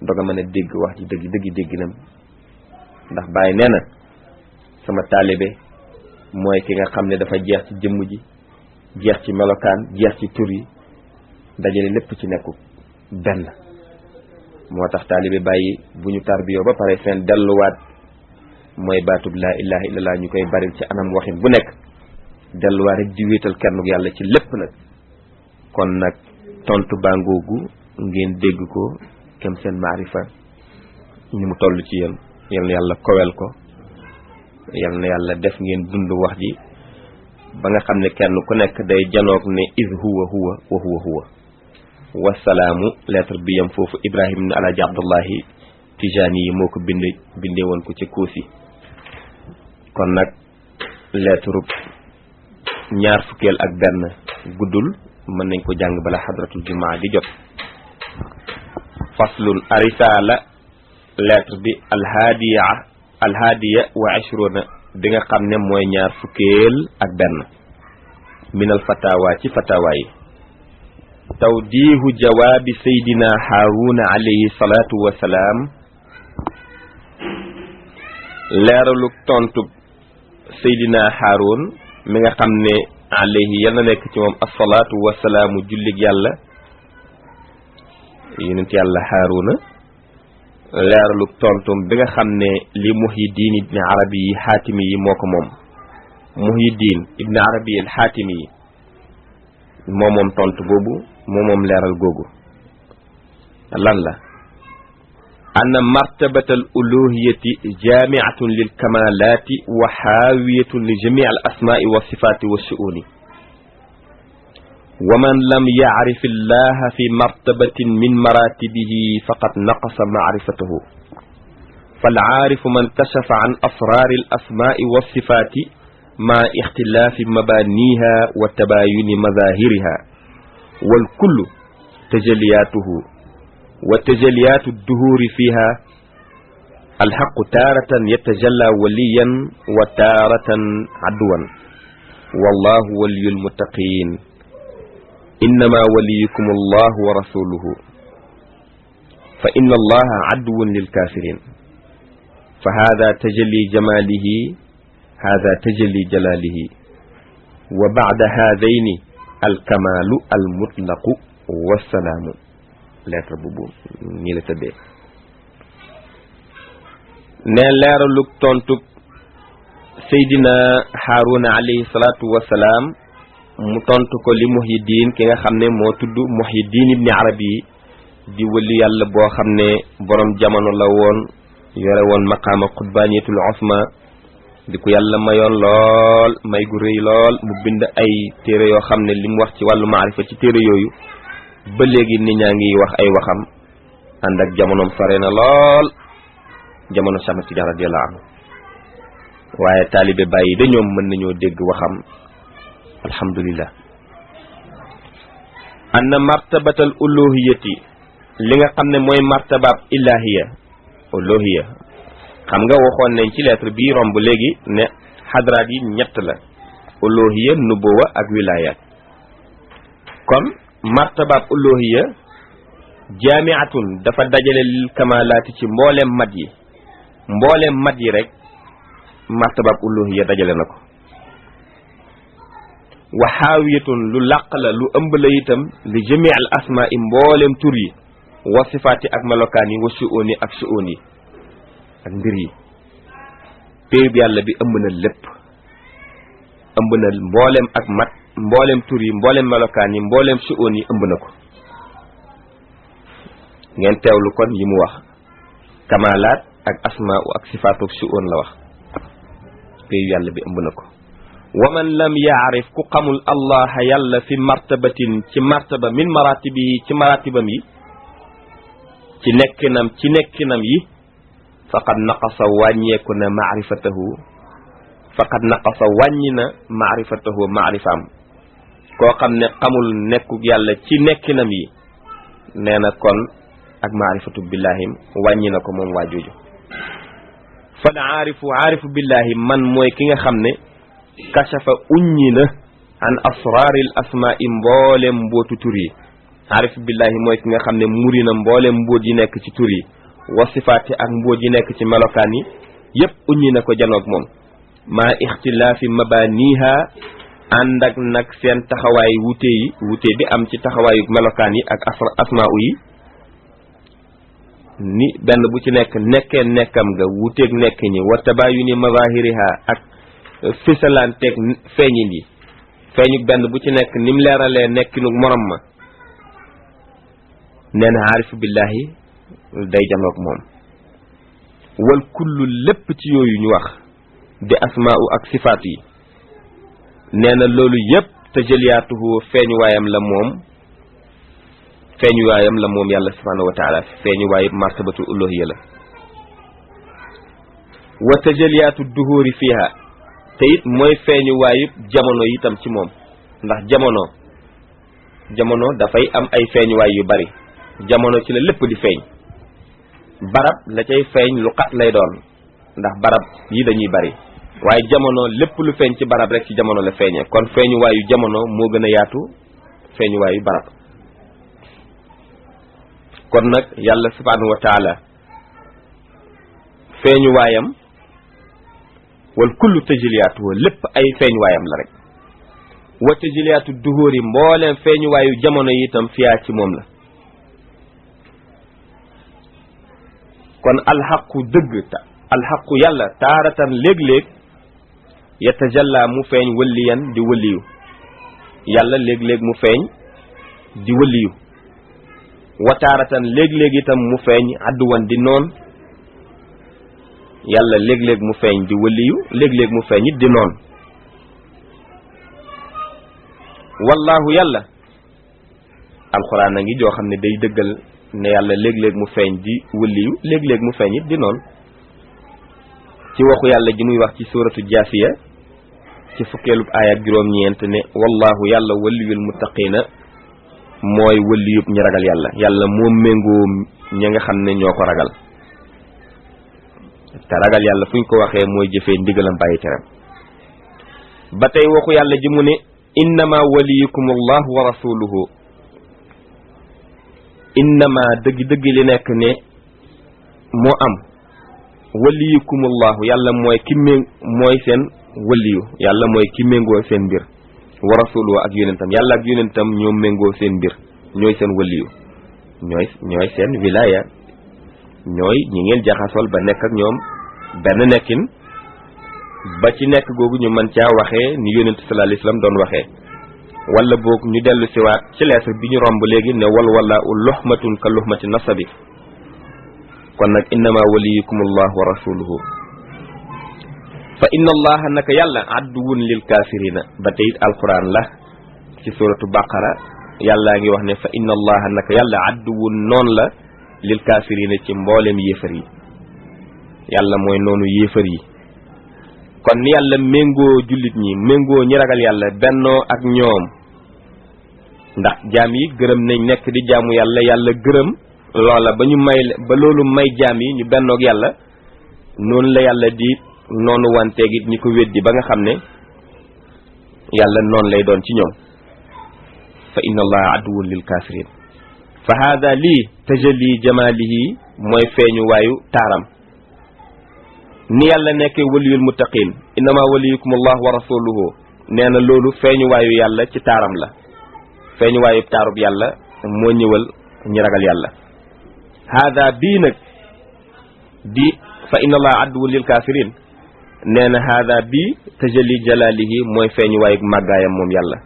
doga mën a dégg wax ci dëgg dégginam ndax Baay nee na sama taalibe mooy ki nga xam ne dafa jeex ci jëmm ji jeex ci melokaan jeex ci tur yi dajale lépp ci nekku benn moo tax taalibe bàyyi bu ñu tarbiyoo ba pare seen delluwaat mooy baatub laa ilaha illallah ñu koy baril ci anam waxin bu nekk delluwaat rek di wéetal kenn yàlla ci lépp nag kon nag tontu bangoogu ngeen dégg ko kem seen maarifa ñu mu toll ci yéen yal na yàlla kowel ko yal na yàlla def ngeen dund wax ji ba nga xam ne kenn ku nekk day janoog ne iz huwa huwa wa huwa huwa wasalaamu lettre bi yam foofu Ibrahim ibn Alaaji Abdullahi Tijaani yi moo ko bindee woon ko ci Koosi kon nag lettre ñaar fukkeel ak benn guddul mën nañ ko jàng bala xadratul jumaa di jot faslun arisala lettre bi alhaadiya wa ashruna bi nga xam ne mooy ñaar fukkeel ak benn minal fatawa ci fatawa yi tawdiihu jawaabi saydina haaruna alayhi salaatu wasalaam leeralu tontu saydina haarun mi nga xam ne alayhi yal na nekk ci moom assalaatu wasalaamu jullig yàlla yonent yàlla haaruna leeralu tontum bi nga xam ne li Muhyiddin ibn Arabi yi xaatimi yi moo ko moom Muhyiddin ibn Arabi al xaatimi yi moom tontu boobu moom leeral googu lan la anna martabatal uluhiyati jaami'atun lil kamalati wa haawiyatun li jami' al asma'i wa sifati wa shu'uni wa man lam ya'rif allaha fi martabatin min maratibihi faqad naqasa ma'rifatuhu fal 'aarifu man kashafa an asrari al asma'i wa sifati ma ikhtilafi mabaniha wa tabayuni madahiriha wal kullu tajalliyatuhu wa tajalliyatu ad-duhuri fiha الحق تارة يتجلى وليا وتارة عدوا والله ولي المتقين إنما وليكم الله ورسوله فإن الله عدو للكافرين فهذا تجلي جماله هذا تجلي جلاله وبعد هذين الكمال المطلق والسلام لا تربو ني لا تبي ne leeralug tontub Seydina Haaruna alayhi salaatu wasalaam mu tontu ko li Muhyiddin ki nga xam ne moo tudd Muhyiddin ibn Arabi di wëli yàlla boo xam ne borom jamono la woon yore woon maqaama xutbaaniyatul usma di ko yàlla mayoon lool may gu rëy lool mu bind ay téere yoo xam ne li mu wax ci wàllu maarifa ci téere yooyu ba léegi nit ñaa ngi wax ay waxam ànd ak jamonoom sore na lool jamono Cheikh Ahmad Tidiane radiyallahu anhu waaye taalibe bàyyi da ñoom mën nañoo dégg waxam alhamdulillah anna martabatal uluhiyati li nga xam ne mooy martabaab ilahiya uluhiya xam nga waxoon nañ ci lettre bi romb léegi ne xadraat yi ñett la uluhiya nubuwa ak wilayat kon martabaab uluhiya jaami'atun dafa dajale lil kamalaati ci mboolem mat yi mboolem mat yi rek martabaab uluhiyya dajale na ko wa haawiyatun lu làq la lu ëmb la itam li jami' al asma'i mboolem tur yi wa sifaati ak melokaan yi wa shu'uni ak shu'un yi ak mbir yi péyub yàlla bi ëmb na lépp ëmb na mboolem ak mat mboolem tur yi mboolem melokaan yi mboolem shu'un yi ëmb na ko ngeen teewlu kon yi mu wax kamalaat ak asmaa'u ak sifaatu ak shu'un la wax péyu yàlla bi ëmb na ko wa man lam ya'rif ku xamul allah yàlla fi martabatin ci martaba min maratibi ci maratibam yi ci nekkinam yi faqad naqasa wàññeeku na ma'rifatahu faqad naqasa wàññi na ma'rifatahu ma'rifaam koo xam ne xamul nekku yàlla ci nekkinam yi nee na kon ak ma'rifatu billahim wàññi na ko moom waa jooju fal aarifu billahi man mooy ki nga xam ne kashafa uññi na an asraaril asmaa'i mboolem mbootu tur yi aarifu billahi mooy ki nga xam ne muri na mboolem mbóot yi nekk ci tur yi wa sifaati ak mbóot yi nekk ci melokaan yi yépp uññi na ko janoog moom maa ixtilaafi mabaniha ànd ak nag seen taxawaay wute bi am ci taxawaayu melokaan yi ak asmaa'u yi ni benn bu ci nekk nekkee nekkam nga wuteeg nekk ñi wa tabayuni mazahiriha ak fisalanteeg feeñin yi feeñu benn bu ci nekk nim leeralee nekkinu morom ma nee na aarifu billahi day janoog moom wal kullu lépp ci yooyu ñu wax di asmaa'u ak sifaat yi nee na loolu yépp tajalliyaatuhu feeñu waayam la moom yàlla subhanahu wa ta'ala feeñu waaye martabatul uluhiyya la wa tajalliyatu duhuri fiha te it mooy feeñu waaye jamono itam ci moom ndax jamono dafay am ay feeñu waay yu bari jamono ci la lépp di feeñ barab la cay feeñ lu xat lay doon ndax barab yi dañuy bari waaye jamono lépp lu feeñ ci barab rek ci jamono la feeñee kon feeñuwaayu jamono moo gën a yaatu feeñuwaayu barab kon nag yàlla subhanahu wa taala feeñuwaayam wal kullu tajliyaatu lépp ay feeñuwaayam la rek wa tajliyaatu duhóori mbooleem feeñuwaayu jamono yi itam fiyaa ci moom la kon alxaqu dëgg ta alxaqu yàlla taaratan léeg-léeg yatajalla mu feeñ wëliyan di wëliyu yàlla léeg-léeg mu feeñ di wëliyu wa taaratan léeg-léeg itam mu feeñ adduwan di noon yàlla léeg-léeg mu feeñ di wëliyu léeg-léeg mu feeñ it di noon wallahu yàlla alxuraan a ngi joo xam ne day dëggal ne yàlla léeg-léeg mu feeñ di wëliyu léeg-léeg mu feeñ it di noon ci waxu yàlla ji muy wax ci suuratu jaasiya ci fukkeelub aaya ak juróom-ñeent ne wallahu yàlla waliyul muttaqina mooy waliyub ñi ragal yàlla yàlla moom méngoo ña nga xam ne ñoo ko ragal te ragal yàlla fu ñu ko waxee mooy jëfee ndigalam bàyyi teram ba tey waxu yàlla ji mu ne innama waliyukum allahu wa rasuluhu innama dëgg-dëgg li nekk ne moo am waliyukumullahu yàlla mooy ki mooy seen waliyu yàlla mooy ki méngoo seen mbir wa rasuluhu ak yonentam yàlla ak yonentam ñoo méngoo seen mbir ñooy seen waliyu ñooy seen wilaya ñooy ñi ngeen jaxasool ba nekk ak ñoom benn nekkin ba ci nekk googu ñu mën caa waxee ni yonent sallallahu alayhi wasallam doon waxee wala boog ñu dellu siwaat ci lettre bi ñu romb léegi ne wala luhmatun ka luhmati nasabi kon nag innama waliyukumullah wa rasuluhu fa inna allaha naka yàlla adduwun lil kaafirina ba tey it alquran la ci suratu baqara yàllaa ngi wax ne fa inna allaha naka yàlla adduwun noon la lil kaafirina ci mboolem yéefar yi yàlla mooy noonu yéefar yi kon ni yàlla méngoo jullit ñi méngoo ñi ragal yàlla bennoo ak ñoom ndax jaam yi gërëm nañ nekk di jaamu yàlla yàlla gërëm loola ba ñu may ba loolu may jaam yi ñu bennoog yàlla noonu la yàlla di noonu wanteeg it ñi ko weddi ba nga xam ne yàlla noonu lay doon ci ñoom fa inna allaha aduwwun lil kafirin fa hada lii tajalli jamalihi mooy feeñu waayu taaram ni yàlla nekkee waliyul muttaqin innama waliyukum allah wa rasuluhu nee na loolu feeñu waayu yàlla ci taaram la feeñu waayu taarub yàlla moo ñëwal ñi ragal yàlla hada bii nag di fa inna allaha aduwwun lil kafirin nee na hada bii tajalli jalalihi mooy feeñu waayu màggaayam moom yàlla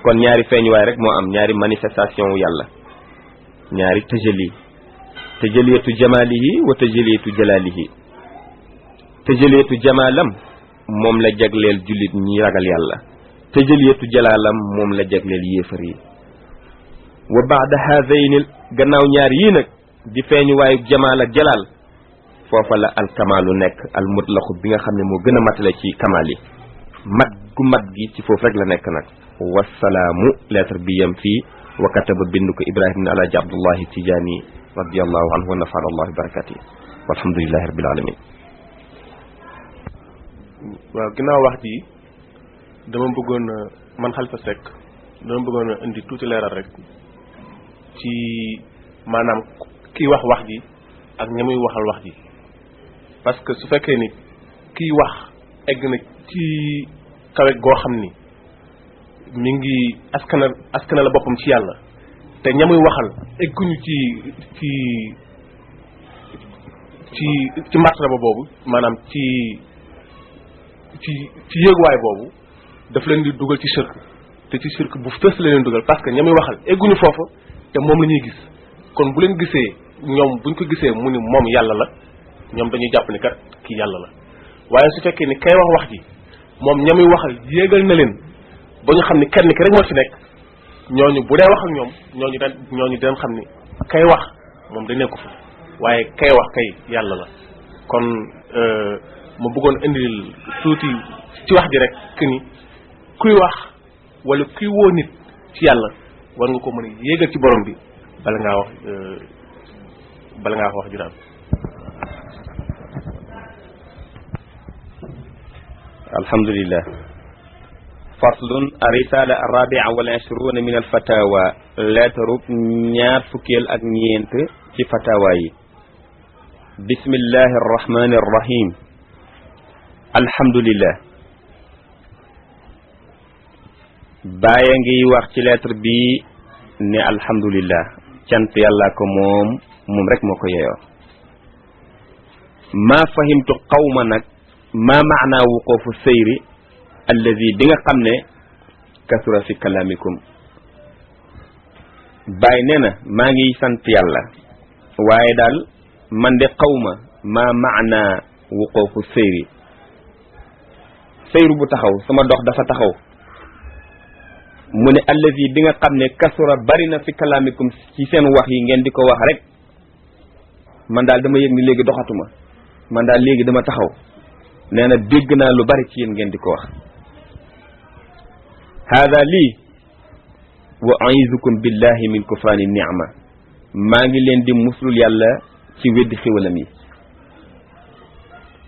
kon ñaari feeñu waay rek moo am ñaari manifestation wu yàlla ñaari tajaliyatu jamalihi wa tajaliyatu jalalihi tajaliyatu jamalam moom la jagleel jullit ñi ragal yàlla tajaliyatu jalalam moom la jagleel yéefar yi wa ba'da haadayn gannaaw ñaar yii nag di feeñu waayu jamaal ak jalaal foofa la alkamaalu nekk al mutlaqu bi nga xam ne moo gën a matale ci kamaal yi mat gu mat gi ci foofu rek la nekk nag wasalaamu lettre bi yam fii wa kataba bind ko Ibrahima ibn Alaaji Abdullahi Tijaani radiyallahu anhu wa nafa'ana Allahu bi barakatihi walhamdulillahi rabbil alamin waaw ginnaaw wax ji dama bëggoon man Khalifa Seck dama bëggoon a indi tuuti leeral rek ci maanaam kiy wax ji ak ña muy waxal wax ji parce que su fekkee ni kiy wax egg na ci kawe goo xam ni mi ngi askana la boppam ci yàlla te ña muy waxal egguñu ci martaba boobu maanaam ci yéeguwaay boobu daf leen di dugal ci shirk te ci shirk bu fës la leen dugal parce que ña muy waxal egguñu foofu te moom la ñuy gis kon bu leen gisee ñoom buñ ko gisee mu ni moom yàlla la ñoom dañuy jàpp ni kat kii yàlla la waaye su fekkee ni kay wax ji moom ña muy waxal yéegal na leen ba ñu xam ni kenn ki rek moo ci nekk ñooñu bu dee wax ak ñoom ñooñu dinañ xam ni kay wax moom da nekku fa waaye kay wax kay yàlla la kon ma bëggoon indil tuuti ci wax ji rek que ni kuy wax wala kuy woo nit ci yàlla war nga ko mën a yéegal ci borom bi bala ngaa wax ju daal alhamdulillah. faslun risala arabia wal ishruna min alfatawa lettre ñaar fukkeel ak ñeent ci fatawa yi. bismillahi arrahmani arrahim. alhamdulillah. bàyyi ngi wax ci lettre bi ne alhamdulillah cant yàlla ko moom rek moo ko yeyoo. maa fahimtu qawma nag maa maanaa wuquufu seyri allazi bi nga xam ne kasura fi kalaamikum. bàyyi nee na maa ngi sant yàlla waaye daal man de qawma maa maanaa wuquufu seyri seyru bu taxaw sama dox dafa taxaw mu ne allazi bi nga xam ne kasura bari na fi kalaamikum ci seen wax yi ngeen di ko wax rek man daal dama yëg ni léegi doxatuma man daal léegi dama taxaw nee na dégg naa lu bari ci yéen ngeen di ko wax. hada lii wa aizukum billahi min kufraani ni'ma maa ngi leen di muslul yàlla ci weddi xiwalam yi.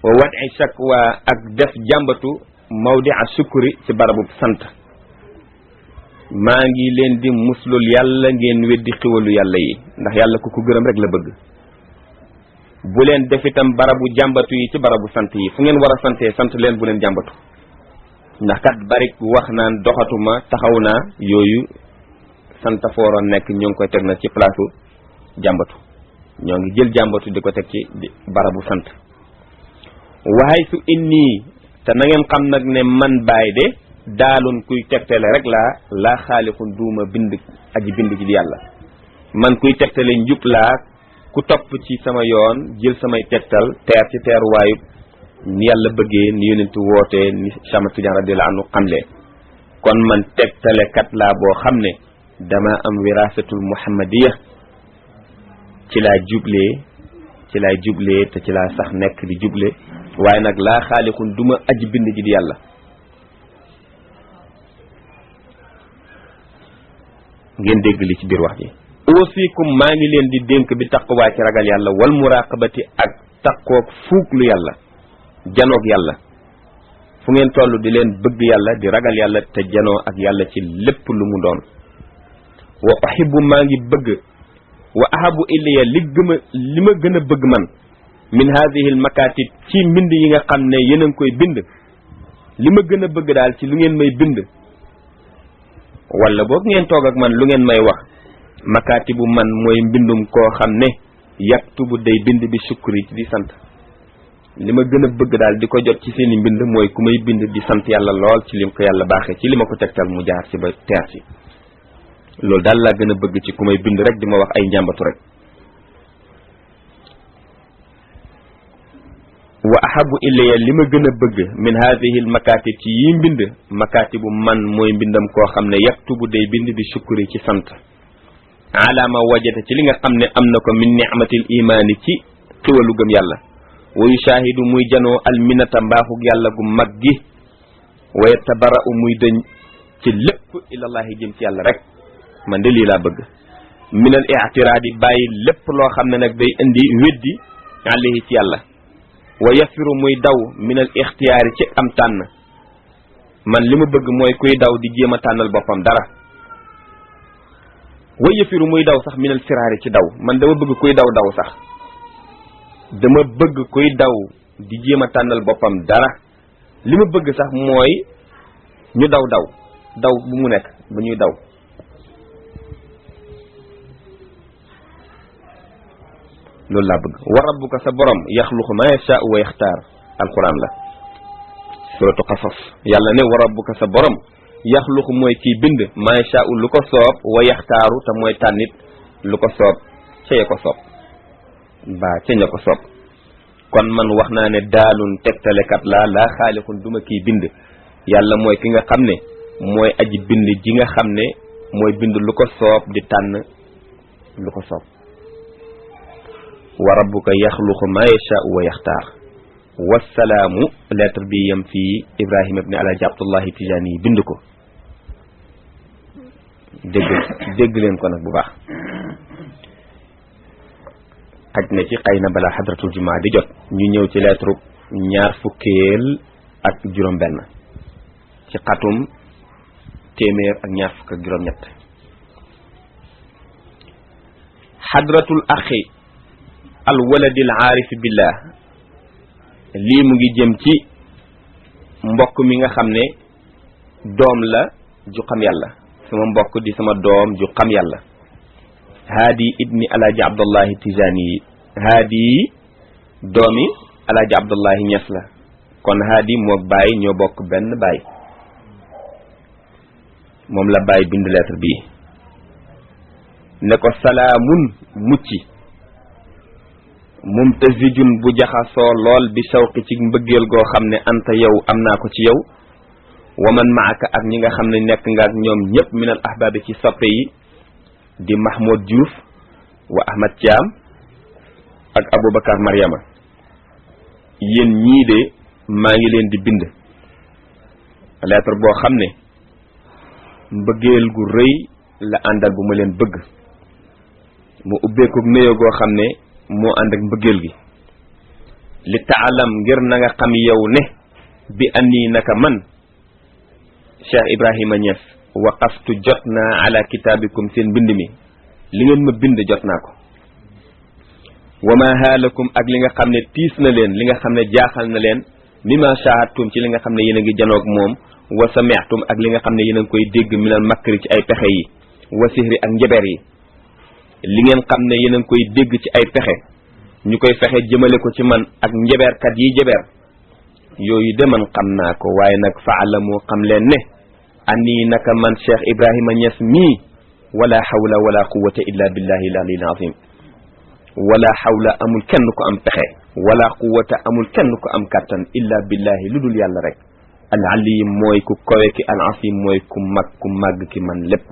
wa wad'i shakwa ak def jàmbatu mawdi'a shukri ci barabu sant. maa ngi leen di muslul yàlla ngeen weddi xiwalu yàlla yi ndax yàlla ku ko gërëm rek la bëgg. bu leen def itam barabu jàmbatu yi ci barabu sant yi fu ngeen war a santee sant leen bu leen jàmbatu ndax kat bari wax naan doxatuma taxaw naa yooyu sant fooroon nekk ñoo ngi koy teg na ci place jàmbatu ñoo ngi jël jàmbatu di ko teg ci barabu sant. waaye su inni te na ngeen xam nag ne man baay de daalun kuy tegtale rek laa xaalixun duuma bind aji bind ji di yàlla man kuy tegtale njub laa ku topp ci sama yoon jël samay tegtal teer ci teeruwaayu ni yàlla bëggee ni yonentu wootee ni Cheikh Tidiane radiyallahu anhu xamle kon man tegtalekat laa boo xam ne dama am wirasatul muhammadiya ci laa jublee te ci laa sax nekk di juble waaye nag laa xaalixun duma aji bind ji di yàlla. ngeen dégg li ci biir wax ji. usikum maa ngi leen di dénk bi taqwa ci ragal yàlla wal muraqabati ak taqoog fuuglu yàlla janoog yàlla fu ngeen toll di leen bëgg yàlla di ragal yàlla te janoo ak yàlla ci lépp lu mu doon. wa uhibbu maa ngi bëgg wa ahabu ilayya li ma gën a bëgg man min hadhihi al makatib ci mbind yi nga xam ne yéen a ngi koy bind li ma gën a bëgg daal ci lu ngeen may bind wala boog ngeen toog ak man lu ngeen may wax makaatibu man mooy mbindum koo xam ne yaktubu day bind bi shukri di sant. li ma gën a bëgg daal di ko jot ci seeni mbind mooy ku may bind di sant yàlla lool ci lim ko yàlla baaxee ci li ma ko tegtal mu jaar ci ba teer ci loolu daal laa gën a bëgg ci ku may bind rek di ma wax ay njàmbatu rek. wa ahabu ilayya li ma gën a bëgg min hadhihi al makatib ci yi mbind makatibu man mooy mbindam koo xam ne yaktubu day bind bi shukri ci sant alaama wajata ci li nga xam ne am na ko min ni'matil imaani ci xiwalu gëm yàlla wa yushahidu muy janoo alminata mbaaxug yàlla gu mag gi wa yatabara'u muy dëñ ci lépp ilallahi jëm ci yàlla rek man de lii laa bëgg min al i'tiraadi bàyyi lépp loo xam ne nag day indi weddi alayhi ci yàlla wa yafiru muy daw min al ixtiyaari ci am tànn man li ma bëgg mooy kuy daw di jéem a tànnal boppam dara wa yafiru muy daw sax min al firaari ci daw man dama bëgg kuy daw sax dama bëgg kuy daw di jéem a tànnal boppam dara li ma bëgg sax mooy ñu daw bu mu nekk bu ñuy daw loolu laa bëgg. wa rabbuka sa borom yaxluqu ma yashaa'u wa yaxtaar alquran la suratu qasas yàlla ne wa rabbuka sa borom yaxluqu mooy kii bind ma yashaa'u lu ko soob wa yaxtaaru te mooy tànnit lu ko soob ca ya ko soob mbaa ca ña ko soob kon man wax naa ne daalun tegtalekat laa xaalixun duma kii bind yàlla mooy ki nga xam ne mooy aji bind ji nga xam ne mooy bind lu ko soob di tànn lu ko soob. wa rabbuka yaxluqu ma yashaa'u wa yaxtaar wassalaamu lettre bi yam fii Ibrahima ibn Alaaji Abdullahi Tijaani bind ko dégg leen ko nag bu baax xaj na ci xëy na balaa xadratul jumaa di jot ñu ñëw ci lettre ñaar fukkeel ak juróom benn ci xatum téeméer ak ñaar fukk ak juróom ñett xadratul axi al waladil aarifi billah lii mu ngi jëm ci mbokk mi nga xam ne doom la ju xam yàlla sama mbokk di sama doom ju xam yàlla haadi ibni alaaji abdullahi tijaani yi haadi doomi alaaji abdullahi ñes la kon haadi mook baay ñoo bokk benn baay moom la baay bind lettre bii ne ko salaamun mucci mumtazijun bu jaxasoo lool bi shawqi ci mbëggeel goo xam ne anta yow am naa ko ci yow wa man maaka ak ñi nga xam ne nekk nga ak ñoom ñëpp minal ahbaabi ci soppe yi di Mahmoud Diouf wa Ahmad Thiam ak Aboubacar Mariama yéen ñii de maa ngi leen di bind lettre boo xam ne mbëggeel gu rëy la àndal bu ma leen bëgg mu ubbeeku nuyoo goo xam ne moo ànd ak mbëggeel gi li taalam ngir na nga xam yow ne bi anni naka man Cheikh Ibrahima Niass waqaftu jot naa ala kitaabikum seen mbind mi li ngeen ma bind jot naa ko wa ma haalakum ak li nga xam ne tiis na leen li nga xam ne jaaxal na leen mimma shahadtum ci li nga xam ne yéen a ngi janoog moom wa sami'tum ak li nga xam ne yéen a ngi koy dégg minal makri ci ay pexe yi wa sihri ak njaber yi li ngeen xam ne yéen a ngi koy dégg ci ay pexe ñu koy fexe jëmale ko ci man ak njaberkat yi jaber yooyu de man xam naa ko waaye nag faalamu xam leen ne ani naka man Cheikh Ibrahima Niass mii wala hawla wala quwwata illa billahi al-aliyyil azim wala hawla amul kenn ko am pexe wala quwwata amul kenn ko am kattan illa billahi lu dul yàlla rek al-aliyyim mooy ku kowe ki al-azim mooy ku màgg ki man lépp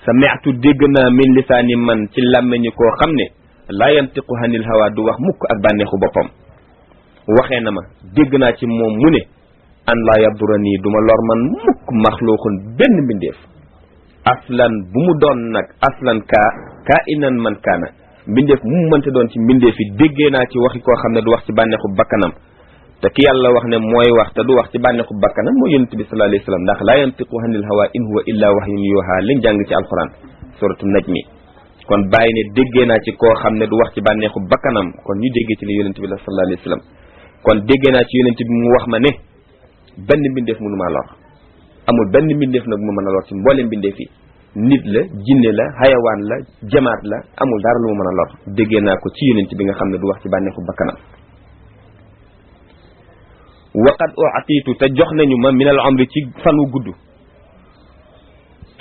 sami'tu dégg naa min lisaani man ci làmmeñu koo xam ne laa yantiqu hanil hawa du wax mukk ak bànneexu boppam waxee na ma dégg naa ci moom mu ne an laa yadurani duma lor man mukk maxluuqun benn mbindeef aslan bu mu doon nag aslan kaa inan man kaana mbindeef mu mënte doon ci mbindeef yi déggee naa ci waxi koo xam ne du wax ci bànneexu bakkanam te ki yàlla wax ne mooy wax te du wax ci bànneexu bakkanam mooy yonent bi sallallahu alayhi wasallam ndax laa yantiqu hanil hawa in huwa illa wahyun yuha liñ jàng ci alquran suratu najmi kon bàyyi ne déggee naa ci koo xam ne du wax ci bànneexu bakkanam kon ñu déggee ci li yonent bi la sallallahu alayhi wasallam kon déggee naa ci yonent bi mu wax ma ne benn mbindeef mënu maa lor amul benn mbindeef nag mu mën a lor ci mboolem mbindeef yi nit la jinne la xayawaan la jamaat la amul dara lu mu mën a lor déggee naa ko ci yonent bi nga xam ne du wax ci bànneexu bakkanam waqad u'titu te jox nañu ma minal umri ci fan wu gudd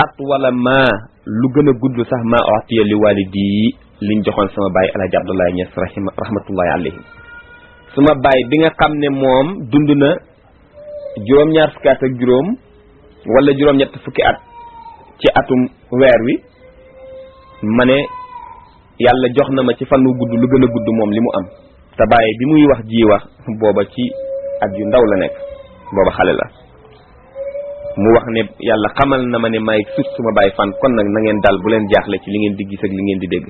at wala maa lu gën a gudd sax maa u'tiya li walidi liñ joxoon sama baay Alaaji Abdoulaye Niass rahmatullahi alayhi sama baay bi nga xam ne moom dund na juróom-ñaar fukki at ak juróom wala juróom-ñett fukki at ci atum weer wi ma ne yàlla jox na ma ci fan wu gudd lu gën a gudd moom li mu am te baay bi muy wax ji wax booba ci at yu ndaw la nekk booba xale la mu wax ne yàlla xamal na ma ne may sut suma baay fan kon nag na ngeen dal bu leen jaaxle ci li ngeen di gis ak li ngeen di dégg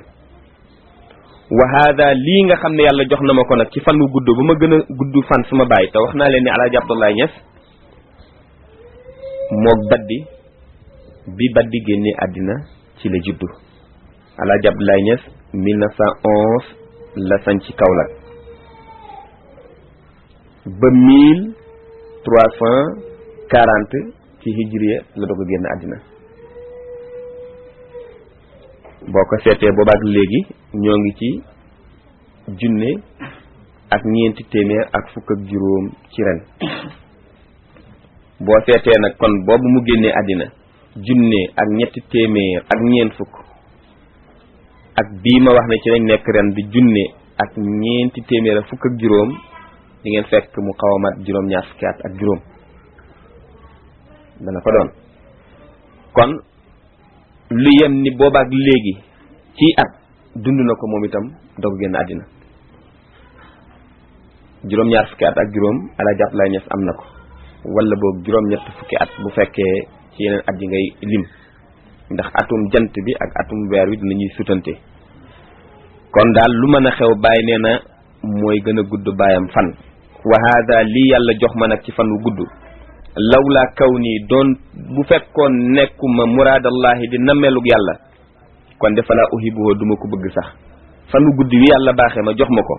wa hada lii nga xam ne yàlla jox na ma ko nag ci fan wu gudd ba ma gën a gudd fan suma baay te wax naa leen ne Alaaji Abdoulaye Niass mook bi baddi génne àddina ci la juddu Alaaji Abdoulaye Niass 1911 la sañ ci Kaolack ba 1340 ci hijriya la doog a génn àddina boo ko seetee boobaak léegi ñoo ngi ci junne ak ñeenti téeméer ak fukk ak juróom ci ren boo seetee nag kon boobu mu génnee àddina junne ak ñetti téeméer ak ñeent fukk ak bii ma wax ne ci lañ nekk ren di junne ak ñeenti téeméer ak fukk ak juróom di ngeen fekk mu xaw a mat juróom-ñaar fukki at ak juróom dana ko doon kon lu yem ni boobaak léegi ci at dund na ko moom itam doog génn àddina juróom-ñaar fukki at ak juróom Alaaji Abdoulaye Niass am na ko wala boog juróom-ñett fukki at bu fekkee ci yeneen at yi ngay lim ndax atum jant bi ak atum weer wi dinañuy sutante kon daal lu mën a xew bàyyi nee na mooy gën a gudd baayam fan wa hada lii yàlla jox ma nag ci fan wu gudd lawla kaw nii doon bu fekkoon nekkuma muraadallahi di nammeelug yàlla kon de falaa uhibbuhu duma ko bëgg sax fan wu gudd wi yàlla baaxee ma jox ma ko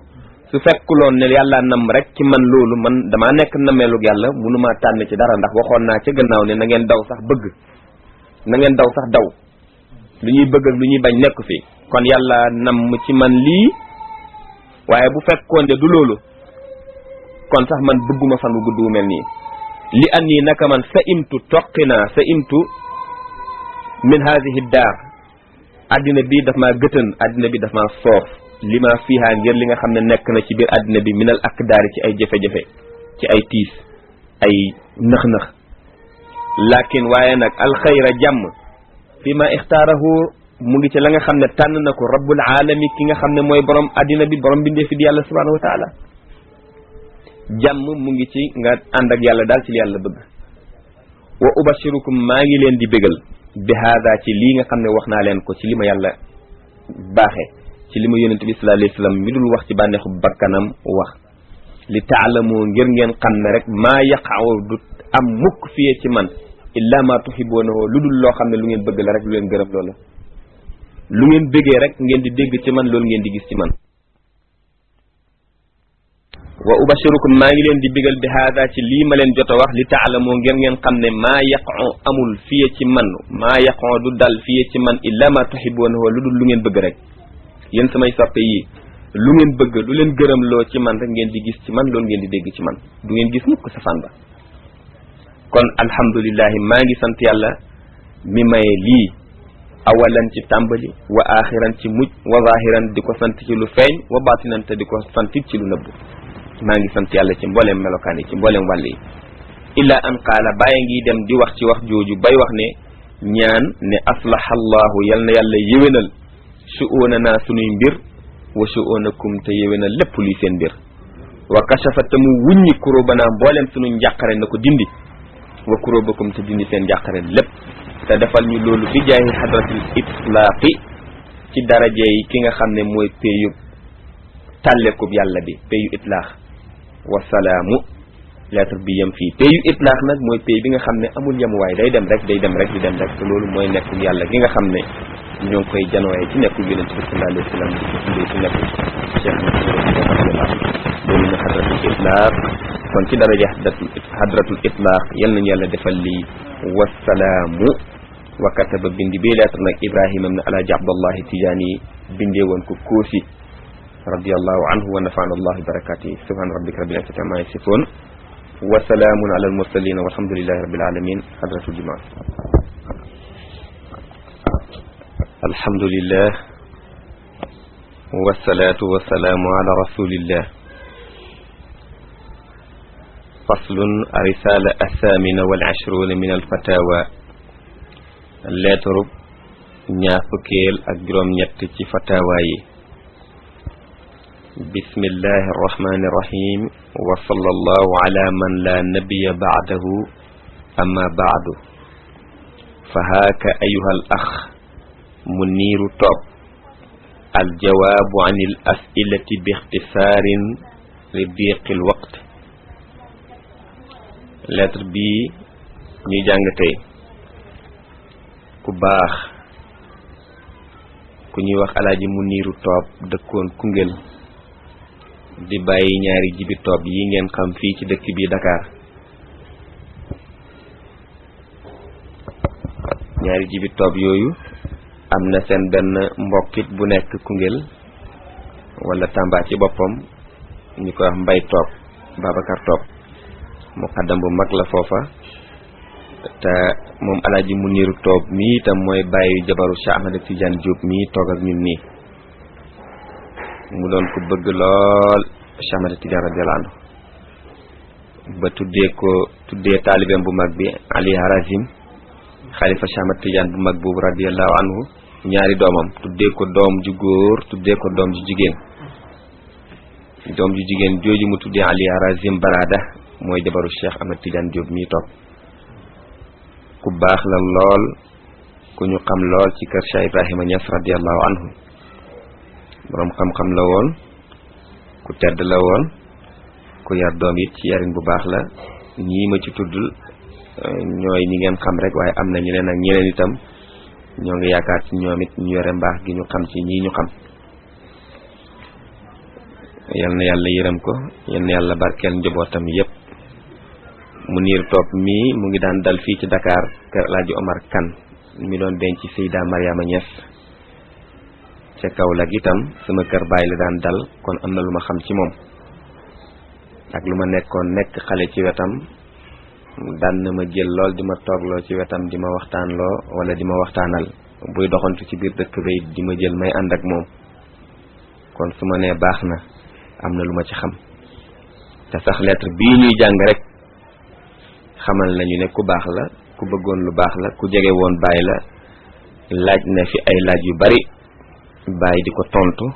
su fekkuloon ne yàlla nam rek ci man loolu man damaa nekk nammeelug yàlla mënumaa tànn ci dara ndax waxoon naa ca gannaaw ne na ngeen daw sax bëgg na ngeen daw sax daw lu ñuy bëgg ak lu ñuy bañ nekk fi kon yàlla nam ci man lii waaye bu fekkoon de du loolu kon sax man bëgguma fan wu gudd wu mel nii li an nii naka man sa imtu toqinaa sa imtu min haadihi daar addina bi daf maa gëtën addina bi daf maa soof li ma fiihaa ngir li nga xam ne nekk na ci biir addina bi minal akdaari ci ay jafe-jafe ci ay tiis ay nëx-nëx lakin waaye nag alxayra jàmm fi ma ixtaarahu mu ngi ci la nga xam ne tànn na ko rabbul aalami ki nga xam ne mooy borom addina bi borom bindee fi di yàlla subhanahu wa taala jàmm mu ngi ci nga ànd ak yàlla daal ci li yàlla bëgg wa ubashirukum maa ngi leen di bégal bi haada ci lii nga xam ne wax naa leen ko ci li ma yàlla baaxee ci li ma yonent bi sallallahu alayhi wasallam mi dul wax ci bànneexu bakkanam wax li taalamu ngir ngeen xam ne rek maa yaqaw du am mukk fiyee ci man illa ma tuhibbunahu lu dul loo xam ne lu ngeen bëgg la rek lu leen gërëm loola lu ngeen bëggee rek ngeen di dégg ci man loolu ngeen di gis ci man wa ubashirukum maa ngi leen di bigal bi haada ci lii ma leen jot a wax li taalamu ngeen ngeen xam ne maa yaqo amul fiye ci man maa yaqo du dal fiye ci man illa ma tuhibbunahu lu dul lu ngeen bëgg rek yéen samay soppe yi lu ngeen bëgg lu leen gërëm loo ci man rek ngeen di gis ci man loolu ngeen di dégg ci man du ngeen gis mukk safaan ba kon alhamdulillahi maa ngi sant yàlla mi maye lii awalan ci tàmbali wa axiran ci mujj wa zahiran di ko sant ci lu feeñ wa batinan te di ko sant ci lu nëbb maa ngi sant yàlla ci mbooleem melokaan yi ci mbooleem wàll yi illa an qaala bàyyi ngi dem di wax ci wax jooju bay wax ne ñaan ne aslaha allahu yal na yàlla yéwénal shu'unana sunuy mbir wa shu'unakum te yéwénal lépp luy seen mbir wa kashafa te mu wuññi kurubana mbooleem sunu njàqare na ko dindi wa kurubakum te dindi seen njàqare lépp te defal ñu loolu bi jaayi hadratil itlaaqi ci daraje yi ki nga xam ne mooy péyub tàllekub yàlla bi péyu itlaax wasalaamu lettre bi yem fii péyu itlaax nag mooy péy bi nga xam ne amul yemuwaay day dem rek di dem rek te loolu mooy nekkul yàlla gi nga xam ne ñoo ngi koy janooyee ci nekkul yonent bi sallallahu alayhi wa sallam di ko indee ci nekkul cheikh na loolu na hadratul itlaax kon ci daraje hadratul itlaax yal nañu yàlla defal lii wasalaamu wa kataba bindi bi lettre nag Ibrahima ibn Alaaji Abdallahi Tijaani bindee woon ko Koosi radiyallahu anhu wa nafa'ana Allahu bi barakatihi subhana rabbika rabbil izzati amma yasifun wa salamun ala al mursalin walhamdulillahi rabbil alamin hadratul jumaa alhamdulillah wassalatu wassalamu ala rasulillah faslun risala athamina wal ashruna min al fatawa lettre ñaar fukkeel ak juróom ñett ci fatawa yi bismillahi arrahmani irrahim wa sallallahu ala man la nabiya ba'dahu amma ba'du fa haaka ayuha al ax muniiru Top aljawaabu an al as'ilati bi ixtisaarin li diiqi al waqt lettre bi ñuy jàng tey ku baax ku ñuy wax alaaji muniiru Top dëkkoon Koungheul di bàyyi ñaari jibi Top yi ngeen xam fii ci dëkk bi Dakar ñaari jibi Top yooyu am na seen benn mbokkit bu nekk Koungheul wala Tamba ci boppam ñu koy wax Mbay Top Babacar Top muqaddam bu mag la foofa te moom alaaji Muniru Top mii itam mooy bàyyi jabaru Cheikh Ahmed Tidiane Diop mii toog ak ñun nii mu doon ko bëgg lool Cheikh Ahmed Tidiane radiyallahu anhu ba tuddee taalibeem bu mag bi Ali Harazim xalifa Cheikh Ahmed Tidiane bu mag boobu radiyallahu anhu ñaari doomam tuddee ko doom ju góor tuddee ko doom ju jigéen doom ju jigéen jooju mu tuddee Ali Harazim Barada mooy jabaru Cheikh Ahmed Tidiane Diop mii toog ku baax la lool ku ñu xam lool ci kër Cheikh Ibrahima Niass radiyallahu anhu boroom xam-xam la woon ku tedd la woon ku yar doom it ci yarin bu baax la ñii ma ci tuddul ñooy ñi ngeen xam rek waaye am na ñeneen ak ñeneen itam ñoo ngi yaakaar ci ñoom it ñu yore mbaax gi ñu xam ci ñii ñu xam yal na yàlla yërëm ko yal na yàlla barkeel njabootam yépp Munir Top mii mu ngi daan dal fii ci Dakar kër Alaaji Omar Kan mi doon denc Seyda Mariama Niass ca Kaolack itam sama kër baay la daan dal kon am na lu ma xam ci moom ak lu ma nekkoon nekk xale ci wetam daan na ma jël lool di ma toogloo ci wetam di ma waxtaanloo wala di ma waxtaanal buy doxantu ci biir dëkk bi di ma jël may ànd ak moom kon su ma nee baax na am na lu ma ci xam te sax lettre bii ñuy jàng rek xamal nañu ne ku baax la ku bëggoon lu baax la ku jege woon baay la laaj na fi ay laaj yu bari baay di ko tontu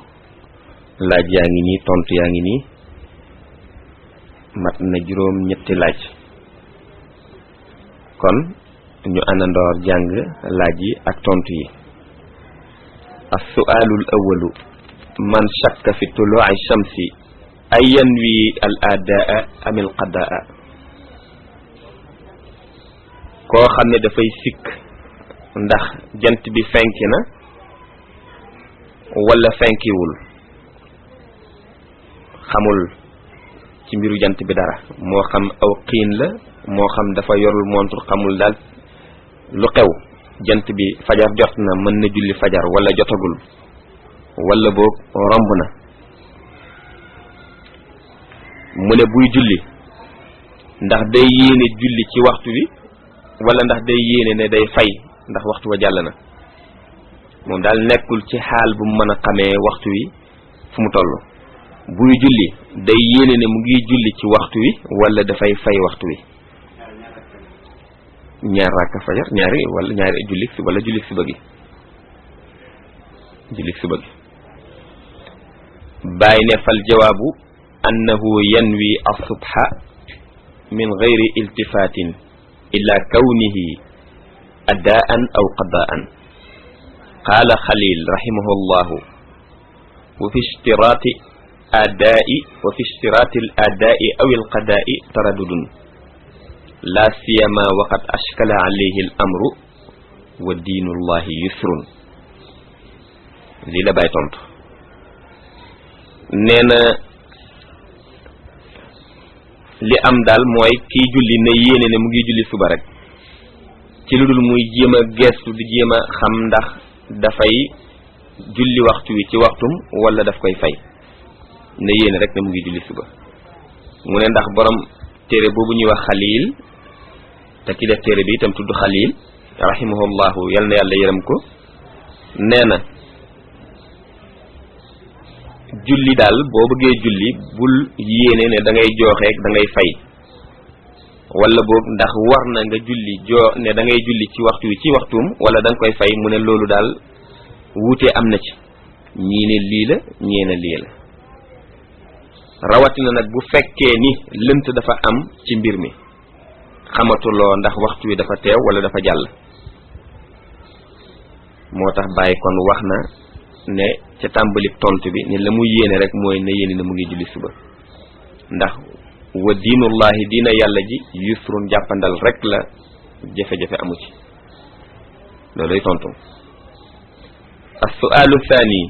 laaj yaa ngi nii tontu yaa ngi nii mat na juróom ñetti laaj kon ñu àndandoor jàng laaj yi ak tontu yi as-su'aalul awwalu man shakka fi tuluu'i shamsi ay yanwi al adaa am al qadaa koo xam ne dafay sikk ndax jant bi fenki na wala fenkiwul xamul ci mbiru jant bi dara moo xam aw xiin la moo xam dafa yorul montre xamul daal lu xew jant bi fajar jot na mën na julli fajar wala jotagul wala boog romb na mu ne buy julli ndax day yéene julli ci waxtu wi wala ndax day yéene ne day fay ndax waxtu wa jàll na moom daal nekkul ci xaal bu mu mën a xamee waxtu wi fu mu toll buy julli day yéene ne mu ngi julli ci waxtu wi wala dafay fay waxtu wi ñaar rakka fajar ñaari jullik wala jullik suba gi bàyyi ne fal jawaabu annahu yanwi as-subha min gayri iltifaatin ila kawnihi adaan aw qadaan qaala xalil rahimahu llahu wa fi ishtiraati al aadaai aw al qadaai taraddudun la siyama waqad ashkala alayhi al amru wa diinu llahi yusrun lii la bàyyi tontu nee na li am daal mooy kiy julli na yéene ne mu ngi julli suba rek ci lu dul muy jéem a geestu di jéem a xam ndax dafay julli waxtu wi ci waxtum wala daf koy fay na yéene rek ne mu ngi julli suba mu ne ndax borom téere boobu ñuy wax xalil te ki def téere bi itam tudd xalil rahimahullahu yal na yàlla yërëm ko nee na julli daal boo bëggee julli bul yéene ne da ngay jooxeek da ngay fay wala boog ndax war na nga julli ne da ngay julli ci waxtu wi ci waxtuum wala da nga koy fay mu ne loolu daal wuute am na ci ñii ne lii la ñii ne lii la rawatina nag bu fekkee ni lënt dafa am ci mbir mi xamatuloo ndax waxtu wi dafa teew wala dafa jàll moo tax bàyyi kon wax na ne ca tàmbali tontu bi ne la muy yéene rek mooy ne yéene ne mu ngi julli suba ndax wa diinullahi diina yàlla ji yusrun jàppandal rek la jafe-jafe amu ci looluy tontu as-su'aalu thani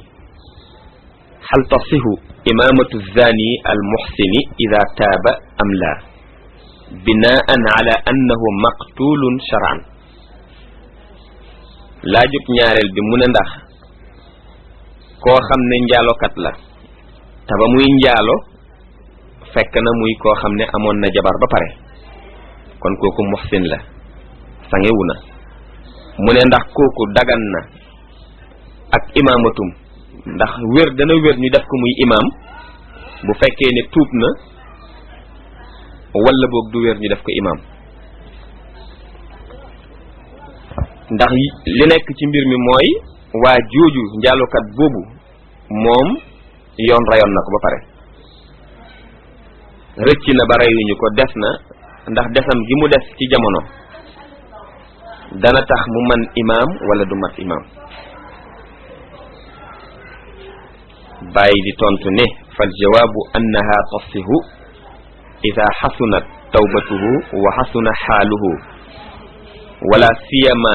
hal tasihu imamatu zani al muhsini ida taaba am la binaan ala annahu maqtulun shar'an laajub ñaareel bi mu ne ndax koo xam ne njaalokat la te ba muy njaalo fekk na muy koo xam ne amoon na jabar ba pare kon kooku muhsin la sangewu na mu ne ndax kooku dagan na ak imaamatum ndax wér dana wér ñu def ko muy imaam bu fekkee ne tuub na wala boog du wér ñu def ko imaam ndax li nekk ci mbir mi mooy waa jooju njaalokat boobu moom yoon rayoon na ko ba pare rëcc na ba reyuñu ko des na ndax desam gi mu des ci jamono dana tax mu man imaam wala du mat imaam bàyyi di tontu ne fal jawaabu annaha tasihu ida xasunat tawbatuhu wa xasuna xaaluhu wala siyama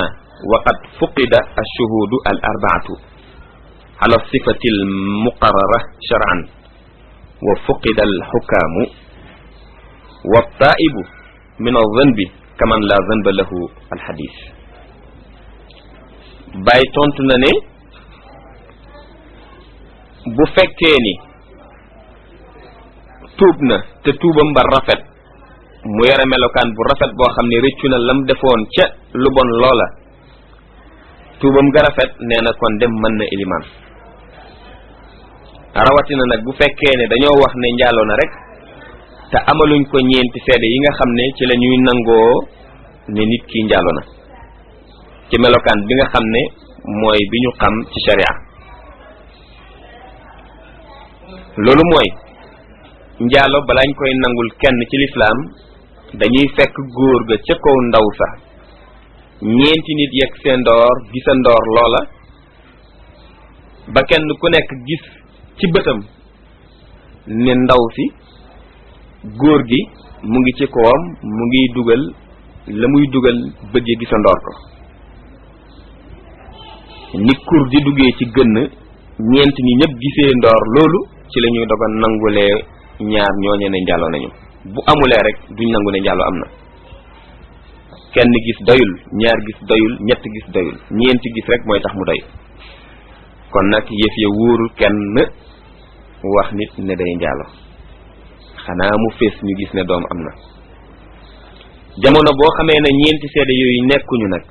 waqad fuqida alshuhudu al arbaatu ala sifati almuqarrara shar'an wa fuqida alxukaamu wa taibu min alzanbi kaman la zanba lahu alxadis. Bàyyi tontu na ne bu fekkee ni tuub na te tuubam ba rafet mu yore melokaan bu rafet boo xam ne rëccu na lam defoon ca lu bon loola, tuubam ga rafet nee na kon dem mën na ilimaan. rawatina nag bu fekkee ne dañoo wax ne njaaloo na rek te amaluñ ko ñeenti seede yi nga xam ne ci la ñuy nangoo ne nit ki njaaloo na ci melokaan bi nga xam ne mooy bi ñu xam ci sharia. loolu mooy njaalo balaañ koy nangul kenn ci lislaam dañuy fekk góor ga ca kaw ndaw sa ñeenti nit yegg seen ndoor gisa ndoor loola ba kenn ku nekk gis ci bëtam ne ndaw si góor gi mu ngi ci kawam mu ngi dugal la muy dugal bëgg gisa ndoor ko ni kur di duggee ci gënn ñeent ñi ñëpp gisee ndoor loolu ci la ñuy dogal nangulee ñaar ñooñe ne njaaloo nañu. bu amulee rek duñ nangu ne njaaloo am na. kenn gis doyul, ñaar gis doyul, ñett gis doyul, ñeenti gis rek mooy tax mu doy. kon nag yëf ya wóorul kenn wax nit ne day njaaloo xanaa mu fees ñu gis ne doom am na. jamono boo xamee ne ñeenti seede yooyu nekkuñu nag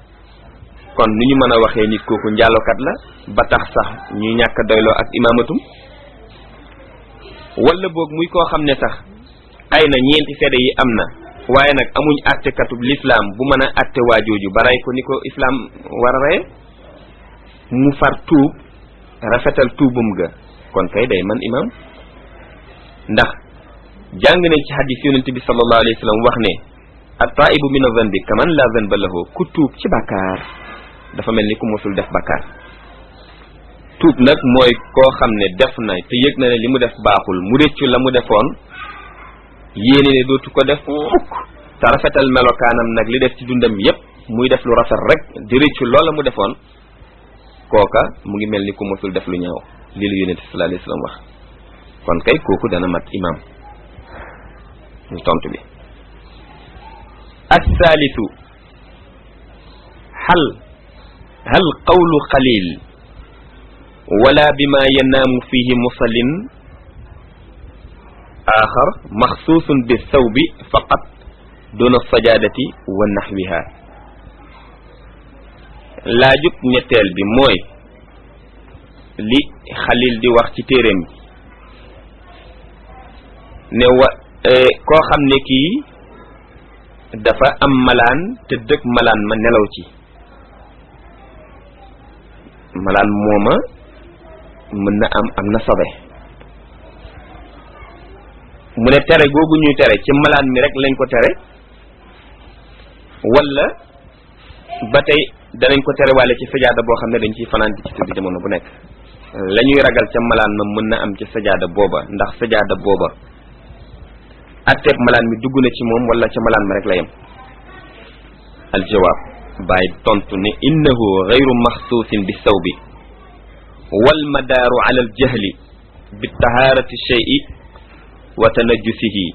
kon nu ñu mën a waxee nit kooku njaalokat la ba tax sax ñuy ñàkk doyloo ak imaamatum. wala boog muy koo xam ne sax ay na ñeenti seede yi am na waaye nag amuñ àttekatub lislaam bu mën a àtte waajooju ba rey ko ni ko islaam war a reye mu far tuub rafetal tuubum ga kon kay day man imaam. ndax jàng nañ ci hadis yonente bi sallallahu alayhi wa sallam wax ne at-taibu min az-zanbi kaman la zanba lahu ku tuub ci bàkkaar dafa mel ni ku mosul def bàkkaar. tuub nag mooy koo xam ne def na te yëg na ne li mu def baaxul mu réccu la mu defoon yéene ne dootu ko def mukk te rafetal melokaanam nag li def ci dundam yépp muy def lu rafet rek di réccu loola mu defoon kooka mu ngi mel ni ku mosul def lu ñaaw lii la yonent sallallahu alayhi wasallam wax. kon kay kooku dana mat imaam. ñu tontu bi as-saalisu hal qawlu xalil wala bima yanaamu fihi musallin axar maxsuusun bi thawbi faqat duna sajaadati wa naxwiha. laajub ñetteel bi mooy li xalil di wax ci téeréem ne koo xam ne kii dafa am malaan te dëkk malaan ma nelaw ci malaan mooma mën na am na sobe mu ne tere googu ñuy tere ci malaan mi rek lañ ko tere wala ba tey danañ ko tere wàlle ci sajaada boo xam ne dañ ciy fanaan ci tëdd jamono bu nekk. la ñuy ragal ca malaan ma mën na am ci sajaada booba ndax sajaada booba atteeb malaan mi dugg na ci moom wala ca malaan ma rek la yem. aljawaab bàyyi tontu ne innahu gayru maxsuusin bi sawbi wal madaaru ala al jahli bi tahaarati shay'i wa tanajjusihi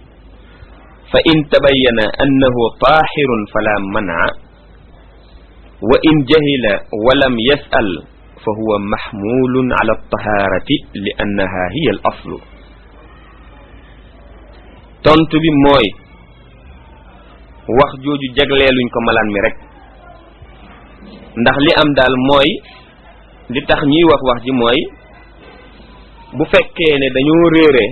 fa in tabayyana annahu taahirun fala man'a wa in jahila wa lam yas'al fa huwa mahmulun ala tahaarati li annaha hiya al aslu. tontu bi mooy wax jooju jagleeluñ ko malaan mi rek ndax li am daal mooy li tax ñuy wax ji mooy bu fekkee ne dañoo réere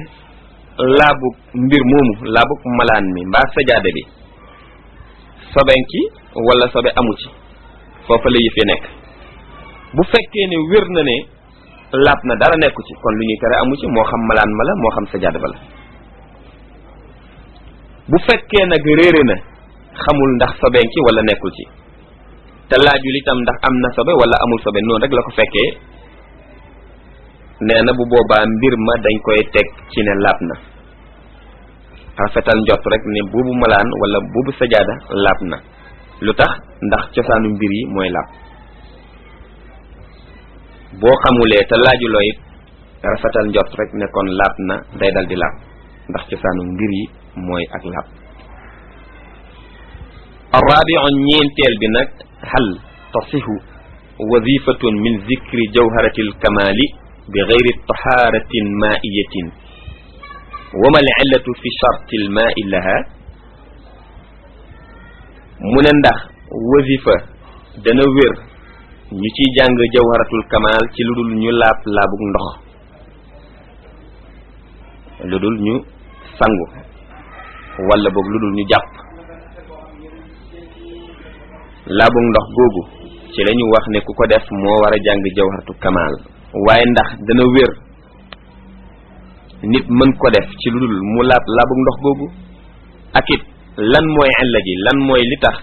laabug mbir moomu laabug malaan mi mbaa sajaada bi soben ci wala sobe amu ci foofa la yëf yi nekk. bu fekkee ne wér na ne laab na dara nekku ci kon lu ñuy tere amu ci moo xam malaan ma la moo xam sajaada ba la. bu fekkee nag réere na xamul ndax soben ci wala nekkul ci te laajul itam ndax am na sobe wala amul sobe noonu rek la ko fekkee nee na bu boobaa mbir ma dañ koy teg ci ne laab na rafetal njort rek ne boobu malaan wala boobu sajaada laab na lu tax ndax cosaanu mbir yi mooy laab boo xamulee te laajuloo it rafetal njort rek ne kon laab na day dal di laab ndax cosaanu mbir yi mooy ak laab arrabiu ñeenteel bi nag hal tasihu wazifatun min zikri jawharati alkamali bi gayri taharatin maiyatin wa ma alillatu fi sharti almai laha mu ne ndax wazifa dana wér ñu ciy jàng jawharatul kamal ci lu dul ñu laab laabug ndox lu dul ñu sangu wala boog lu dul ñu jàpp laabug ndox googu ci la ñu wax ne ku ko def moo war a jàng jawharatul kamal waaye ndax dana wér nit mën ko def ci lu dul mu laab laabug ndox googu ak it lan mooy illa ji lan mooy li tax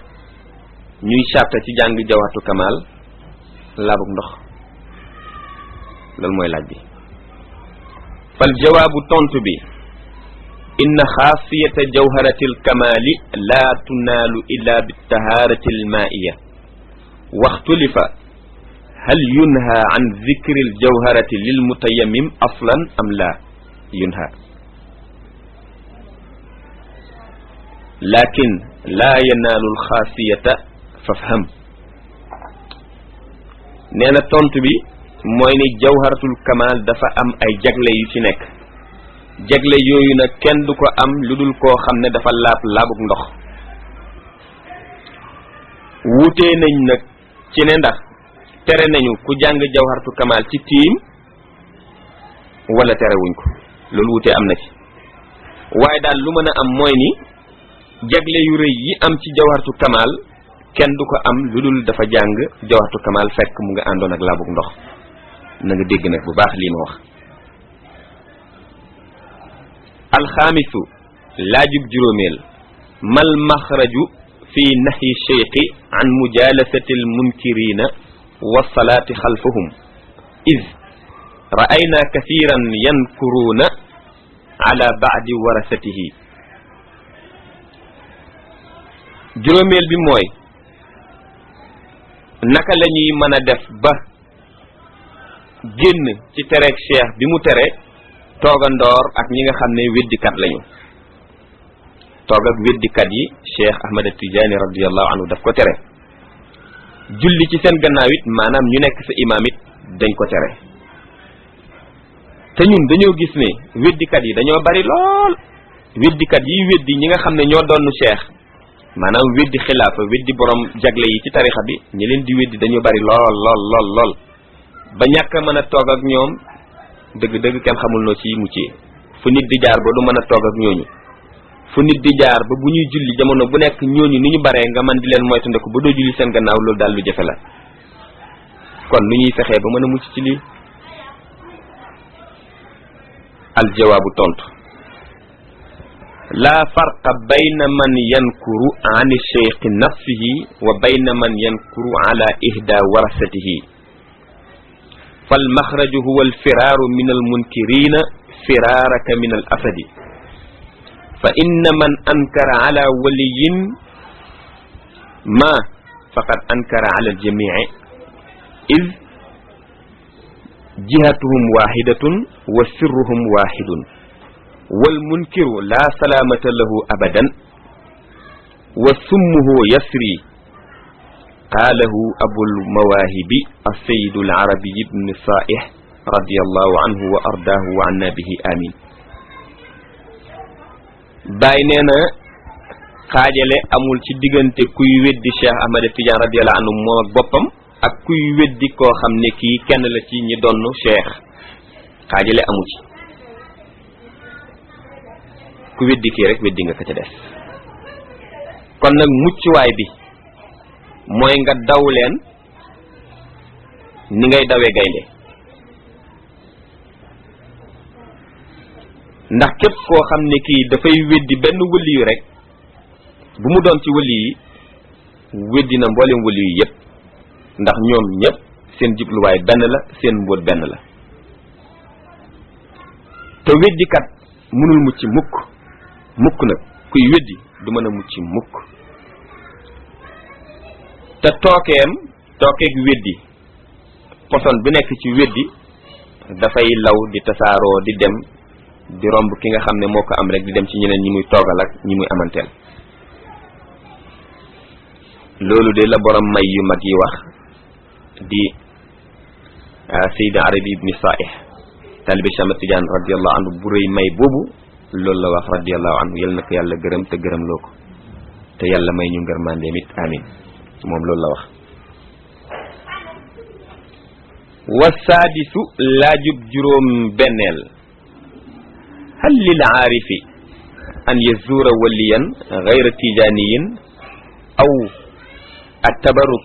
ñuy sarta ci jàng jawharatul kamal laabug ndox loolu mooy laaj bi fal jawaabu tontu bi inna xaasiyata jawharatil kamali laa tunaalu illa bitaharati almaiya waxtulifa hal yunha an zikri aljawharati lilmutayammim aslan am la yunha lakin laa yanaalu alxaasiyata fafham nee na tontu bi mooy ni jawharatul kamal dafa am ay jagle yu ci nekk jagle yooyu nag kenn du ko am lu dul koo xam ne dafa laab laabug ndox wutee nañ nag ci ne ndax tere nañu ku jàng jawharatul kamal ci tiim wala terewuñ ko loolu wutee am na ci waaye daal lu mën a am mooy ni jagle yu rëy yi am ci jawharatul kamal kenn du ko am lu dul dafa jàng jawharatul kamal fekk mu nga àndoon ak laabug ndox na nga dégg nag bu baax lii ma wax alxaamisu laajub juróomeel mal maxraju fi nahyi cheikhi an mujalasati almunkirina wasalaati xalfahum iz ra'ayna kathiran yankuruuna ala ba'di warasatihi juróomeel bi mooy naka la ñuy mën a def ba génn ci tereeg cheikh bi mu tere toogandoor ak ñi nga xam ne weddikat lañu toog ak weddikat yi cheikh Ahmad Tijaani radiyallahu anhu daf ko tere julli ci seen gannaaw it maanaam ñu nekk sa imaam it dañ ko tere te ñun dañoo gis ne weddikat yi dañoo bari lool weddikat yi weddi ñi nga xam ne ñoo doon cheikh maanaam weddi xilaafa weddi borom jagle yi ci tarixa bi ñi leen di weddi dañoo bari lool ba ñàkk a mën a toog ak ñoom dëgg-dëgg kenn xamul noo ci muccee fu nit di jaar ba du mën a toog ak ñooñu fu nit di jaar ba bu ñuy julli jamono bu nekk ñooñu ni ñu baree nga man di leen moytandiku ba doo julli seen gannaaw loolu daal lu jafe la kon nu ñuy fexee ba mën a mucc ci lii aljawaabu tontu laa farqa bayna man yankuru an cheikhi nafsihi wa bayna man yankuru ala ihda warasatihi فالمخرج هو الفرار من المنكرين فرارك من الأسد فإن من أنكر على ولي ما فقد أنكر على الجميع إذ جهتهم واحدة وسرهم واحد والمنكر لا سلامة له أبدا وسمه يسري قاله أبو المواهب السيد العربي بن صائح رضي الله عنه وأرضاه وعنا به آمين بايننا xaajale amul ci diggante kuy weddi Cheikh Ahmad Tidiane radiyallahu anhu moom ak boppam ak kuy weddi koo xam ne kii kenn la ci ñi donn Cheikh xaajale amu ci ku weddi kii rek weddi nga ka ca des kon nag muccuwaay bi mooy nga daw leen ni ngay dawee gaynde ndax képp koo xam ne kii dafay weddi benn wëli yu rek bu mu doon ci wëli yi weddi na mboolem wëli yi yépp ndax ñoom ñépp seen jubluwaay benn la seen mbóot benn la te weddikat mënul mucc mukk mukk nag kuy weddi du mën a mucc mukk te tookeeg weddi poson bi nekk ci weddi dafay law di tasaaroo di dem di romb ki nga xam ne moo ko am rek di dem ci ñeneen ñi muy toogal ak ñi muy amanteel loolu de la borom may yu mag yi wax di Sayyid Arabi ibn Sa'ih talibi Cheikh Ahmad Tidiane radiyallahu anhu bu rëy may boobu loolu la wax radiyallahu anhu yal na ko yàlla gërëm te gërëm loo ko te yàlla may ñu ngërmandeem it amin moom loolu la wax wasaadisu laajub juróom benneel hal lil aarifi an yazuura waliyan gayra tijaaniyin aw attabaruk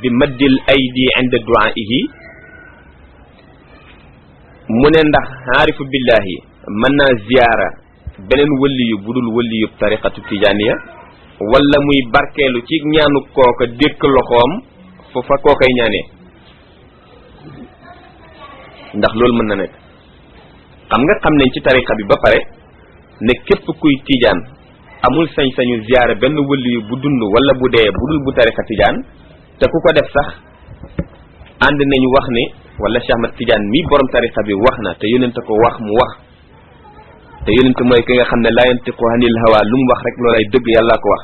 bi maddil aydi inda du'aihi mu ne ndax aarifu billahi mën naa ziyaara beneen waliyu budul waliyub tariqatu tijaaniya wala muy barkeelu ci ñaanu kooka dékk loxoom fa kookay ñaanee ndax loolu mën na nekk xam nga xam nañ ci tariqa bi ba pare ne képp kuy tijaan amul sañ-sañu ziyaara benn waliyu bu dund wala bu dee budul bu tariqa tijaan te ku ko def sax ànd nañu wax ne wala Cheikh Ahmad Tidiane mi borom tariqa bi wax na te yonent ko wax mu wax te yonent mooy ki nga xam ne laa yantiqu anil hawa lu mu wax rek loolay dëgg yàlla ko wax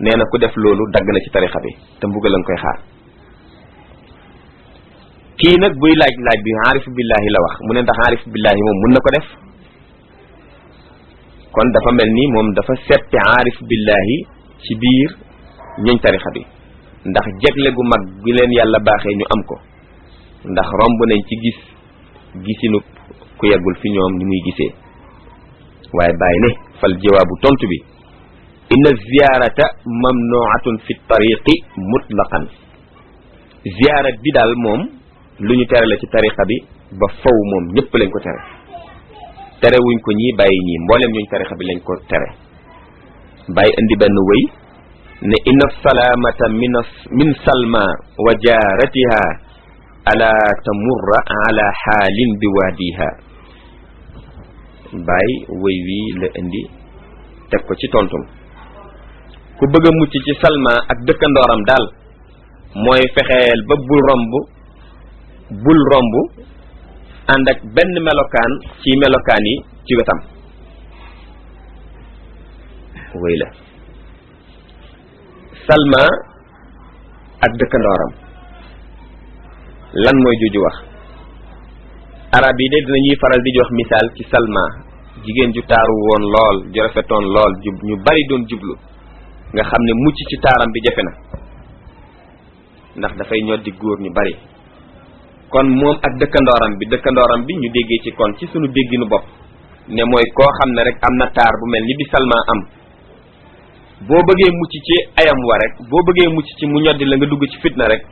nee na ku def loolu dagg na ci tariqa bi te mbugal lañ koy xaar kii nag buy laaj bi aarifu billahi la wax mu ne ndax aarifu billahi moom mun na ko def kon dafa mel ni moom dafa seppi aarifu billahi ci biir ñuñ tariqa bi ndax jegle gu mag gi leen yàlla baaxee ñu am ko ndax romb nañ ci gisinu ku yeggul fi ñoom ni muy gisee waaye bàyyi ne fal jawaabu tontu bi inna ziyarata mamnuatun fi tariqi mutlaqan ziyarat bi daal moom lu ñu tere la ci tariqa bi ba faw moom ñëpp lañ ko tere wuñ ko ñii bàyyi ñii mboolem ñuñ tariqa bi lañ ko tere bàyyi indi benn wëy ne inna salamata min salma wa jaaratiha ala tamurra ala xaalin bi waadiha bàyyi wëy wii la indi teg ko ci tontum ku bëgg a mucc ci salma ak dëkkandooram daal mooy fexeel ba bul romb ànd ak benn melokaan ci melokaan yi ci wetam wëy la salma ak dëkkandooram lan mooy juju wax arab yi de dinañuy faral di jox misaal ci salma jigéen ju taaru woon lool ju rafetoon lool ñu bari doon jublu nga xam ne mucc ci taaram bi jafe na ndax dafay ñoddi góor ñu bari kon moom ak dëkkandooram bi ñu déggee ci kon ci sunu dégginu bopp ne mooy koo xam ne rek am na taar bu mel ni bi salma am boo bëggee mucc ci ayam wa rek boo bëggee mucc ci mu ñoddi la nga dugg ci fitna rek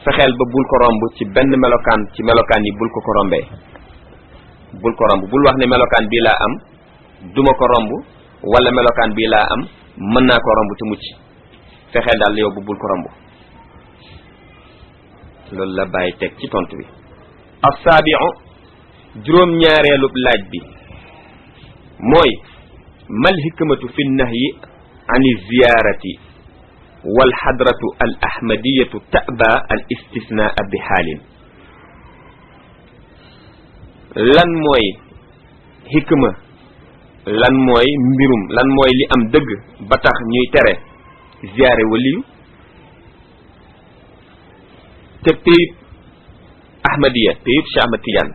fexeel ba bul ko romb ci benn melokaan ci melokaan yi bul ko rombee bul ko romb bul wax ne melokaan bii laa am duma ko romb wala melokaan bii laa am mën naa ko romb te mucc fexeel daal yow bu bul ko romb loolu la bàyyi teg ci tontu bi as-sabi'u juróom-ñaareelub laaj bi mooy mal hikmatu fi nahyi ani ziyarati wal hadratu al ahmadiyatu ta'ba al istisnaa bi xaalin lan mooy hikma lan mooy mbirum lan mooy li am dëgg ba tax ñuy tere ziyaare waliyu te payib ahmadiya payib Cheikh Ahmad Tidiane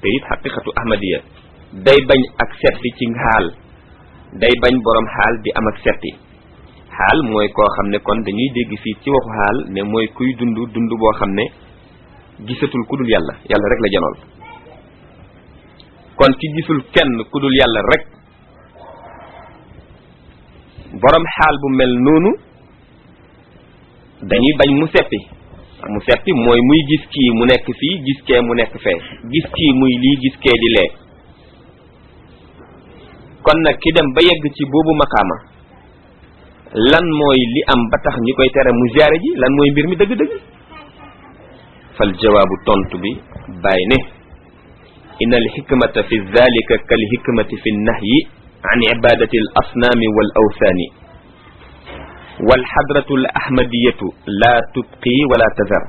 payib xaqiqatu ahmadiya day bañ ak setti ci xaal day bañ borom xaal di am ak setti xaal mooy koo xam ne kon dañuy dégg fii ci waxu xaal ne mooy kuy dund boo xam ne gisatul ku dul yàlla rek la janool kon ki gisul kenn ku dul yàlla rek borom xaal bu mel noonu dañuy bañ mu seppi mooy muy gis kii mu nekk fii gis kee mu nekk fee gis kii muy lii gis kee di lee kon nag ki dem ba yegg ci boobu maqaama lan mooy li am ba tax ñi koy tere mu ziyaare ji lan mooy mbir mi dëgg-dëgg fal jawaabu tontu bi bàyyi ne inna al hikmata fi dhalika kal hikmati fi nahyi an ibadati al asnaami wal awthaani walxadratu al ahmadiyatu la tubqi wala tazar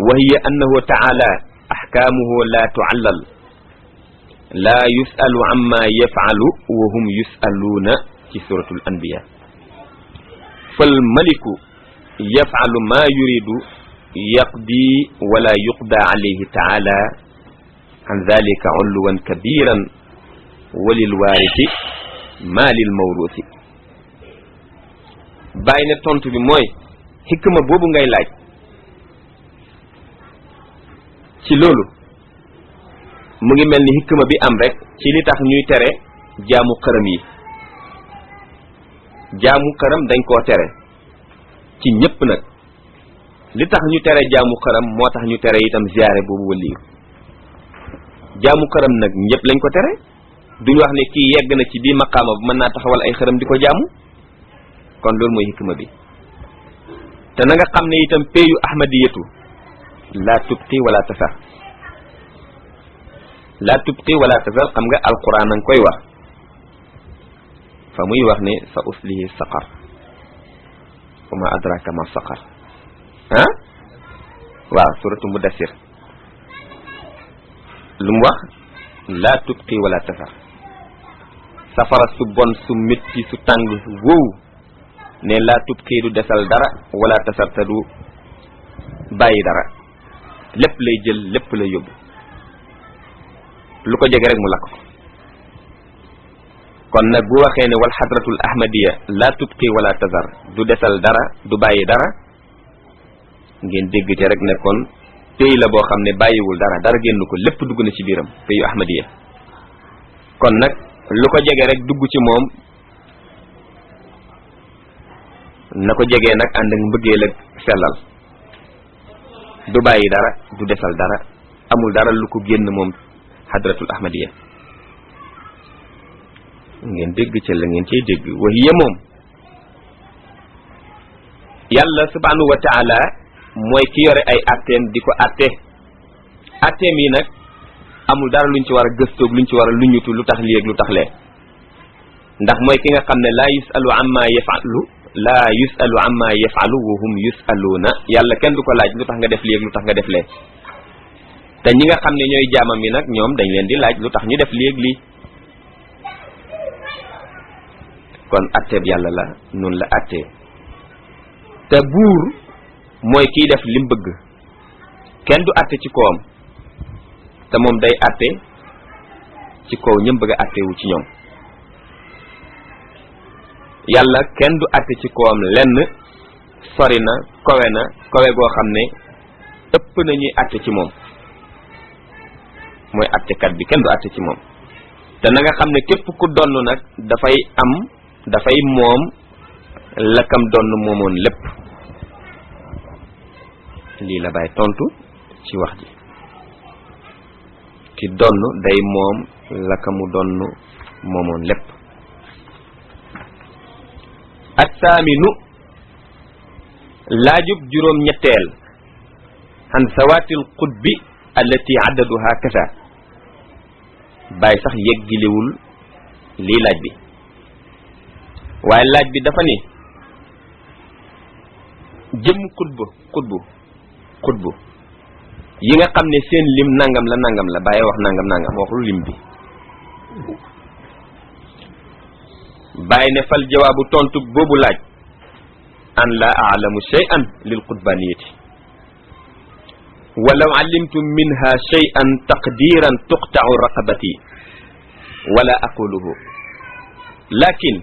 wa hiya annahu taala axkaamuhu la tuallal la yusalu amma yafalu wa hum yusaluuna ci suratul anbiya fal maliku yafalu ma yuridu yaqdi wala yuqda alayhi taala an dalika ulwan kabiran walil waarisi ma lil mawrusi bàyyi ne tontu bi mooy xikma boobu ngay laaj ci loolu mu ngi mel ni xikma bi am rek ci li tax ñuy tere jaamu xërëm yi jaamu xërëm dañ koo tere ci ñépp nag li tax ñu tere jaamu xërëm moo tax ñu tere itam ziyaare boobu waliyu jaamu xërëm nag ñépp lañ ko tere duñu wax ne kii yegg na ci bii maqaama bu mën naa taxawal ay xërëm di ko jaamu kon loolu mooy hikma bi te na nga xam ne itam peyu ahmadiyatu la tubqi wala tasar la tubqi wala tasar xam nga alquran a nga koy wax fa muy wax ne sa uslihi saqar wa ma adraka ma saqar ah waaw suratu mudassir lu mu wax la tubqi wala tasar safara su bon su métti su tàng wow ne laa tubqi du desal dara wala tasar te du bàyyi dara lépp lay jël lépp lay yóbbu lu ko jege rek mu lakk ko kon nag bu waxee ne wal xadratul ahmadiya laa tubqi wala tasar du desal dara du bàyyi dara ngeen dégg ci rek ne kon pays la boo xam ne bàyyiwul dara dara génn ko lépp dugg na ci biiram pays ahmadiya kon nag lu ko jege rek dugg ci moom na ko jegee nag ànd ak mbëggeel ak sellal du bàyyi dara du desal dara amul dara lu ko génn moom hadratul ahmadiya ngeen dégg ci la ngeen cey dégg wahiya moom yàlla subhanahu wa taala mooy ki yore ay atteem di ko atte atteem yi nag amul dara luñ ci war a gëstoog luñ ci war a luñutu lu tax lii ak lu tax lee ndax mooy ki nga xam ne laa yusalu amma yafalu laa yusalu amma yafalu wa hum yusaluuna yàlla kenn du ko laaj lu tax nga def lii ak lu tax nga def lee te ñi nga xam ne ñooy jaamam yi nag ñoom dañ leen di laaj lu tax ñu def lii ak lii kon atteeb yàlla la noonu la attee te buur mooy kiy def lim bëgg kenn du atte ci kawam te moom day atte ci kaw ñëm bëgg a attewu ci ñoom yàlla kenn du atte ci kawam lenn sori na kowe goo xam ne ëpp na ñuy atte ci moom mooy attekat bi kenn du atte ci moom te na nga xam ne képp ku donn nag dafay moom lakam donn moomoon lépp lii la bàyyi tontu ci wax ji ki donn day moom lakamu donn moomoon lépp assaaminu laajub juróom ñetteel an sawaatil qutbi allati addaduha kasa bàyyi sax yeggilewul lii laaj bi waaye laaj bi dafa ni jëm xutbu yi nga xam ne seen lim nangam la bàyyi wax nangam waxul lim bi bàyyi ne fal jawaabu tontu boobu laaj an la aalamu shay'an lil qutbaniyati walaw alimtu minha shay'an taqdiran tuqta'u raqabati wala aquluhu lakin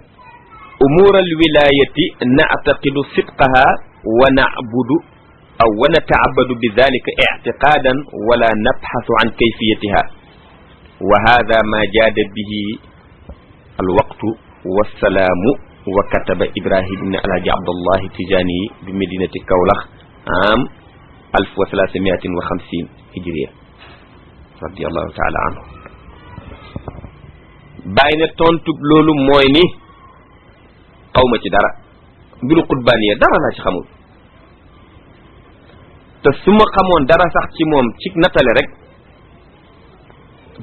umur alwilayati na'taqidu sidqaha wa na'budu aw wa nata'abbadu bidhalika i'tiqadan wala nabhathu an kayfiyatiha wa hadha ma jada bihi alwaqtu wassalamu wa kataba Ibrahim ibn Alhaji Abdullahi Tijani bi medinati Kawlax am 1350 hijriya radiyallahu ta'ala anhu bàyyi ne tontu loolu mooy ni xawma ci dara mbiru xutbaaniya dara laa ci xamul te su ma xamoon dara sax ci moom ci nattale rek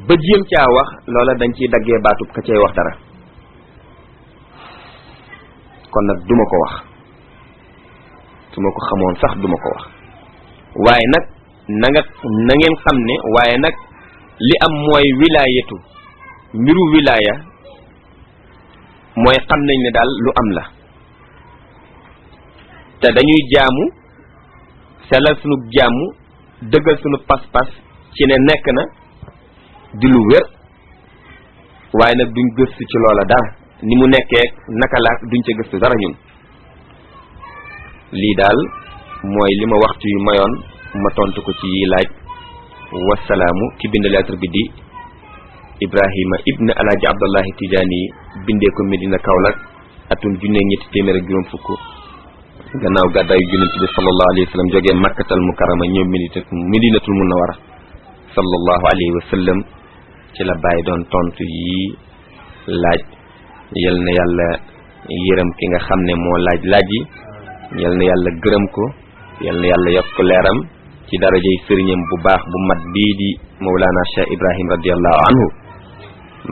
ba jéem caa wax loola dañ ciy daggee baatub ka cay wax dara kon nag duma ko wax su ma ko xamoon sax duma ko wax waaye nag na ngeen xam ne waaye nag li am mooy wilaayatu mbiru wilaaya mooy xam nañ ne daal lu am la te dañuy jaamu selal sunu jaamu dëggal sunu pas-pas ci ne nekk na di lu wér waaye nag duñ gëstu ci loola dara ni mu nekkee naka la duñ ca gëstu dara ñun lii daal mooy li ma waxtu yu mayoon ma tontu ko ci yi laaj wasalaamu ki bind lettre bi di Ibrahima ibn Alaaji Abdullahi Tijaani bindee ko Medina Kaolack atum 1900 gannaaw gàddaayu Yonent bi sallallahu alayhi wa sallam jógee Makkatal Mukarrama ñëw Medinatul Munawwara sallallahu alayhi wa sallam ci la bàyyi doon tontu yi laaj yal na yàlla yërëm ki nga xam ne moo laaj yi yal na yàlla gërëm ko yal na yàlla yokk ko leeram ci darajay sëriñam bu baax bu mat bii di Mawlana Cheikh Ibrahim radiyallahu anhu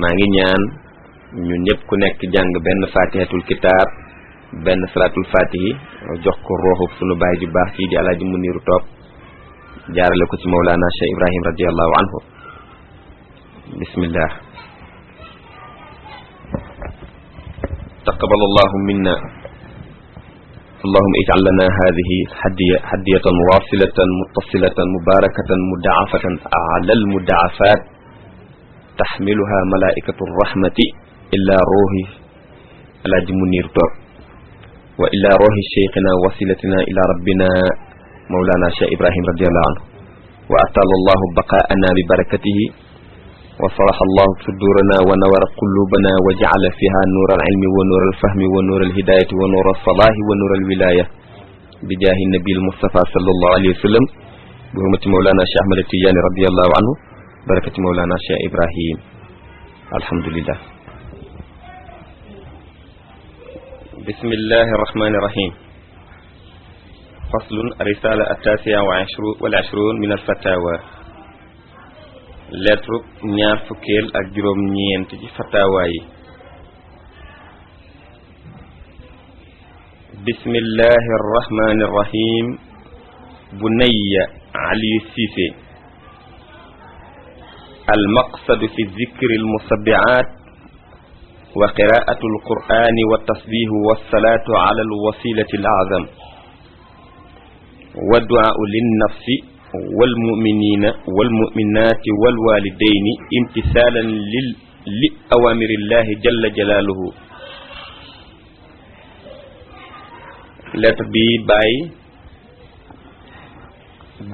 maa ngi ñaan ñun ñëpp ku nekk jàng benn fatihatul kitaab benn salatul fatihi jox ko rooxub sunu baay ju baax kii di Alaaji Muniru Toop jaarale ko ci Mawlana Cheikh Ibrahim radiyallahu anhu bismillah taqabbalallahu minna اللهم اجعل لنا هذه هدية واصلة متصلة مباركة مضاعفة أعلى المضاعفات تحملها ملائكة الرحمة إلى روح الحاج منير توب وإلى روح شيخنا وصلتنا إلى ربنا مولانا شيخ إبراهيم رضي الله عنه وأطال الله بقاءنا ببركته وصلح الله صدورنا ونور قلوبنا وجعل فيها نور العلم ونور الفهم ونور الهداية ونور الصلاح ونور الولاية بجاه النبي المصطفى صلى الله عليه وسلم بحرمة مولانا شيخ أحمد التجاني رضي الله عنه بركة مولانا شيخ إبراهيم الحمد لله بسم الله الرحمن الرحيم فصل الرسالة 29 من الفتاوى lettre ñaar fukkeel ak juróom ñeent ci fatawa yi bismillahi arrahmani arrahim bunayya Ali Cissé المقصد في ذكر المسبعات وقراءة القرآن والتسبيح والصلاة على الوسيلة الأعظم والدعاء للنفس والمؤمنين والمؤمنات والوالدين امتثالا لأوامر الله جل جلاله lettre bi baay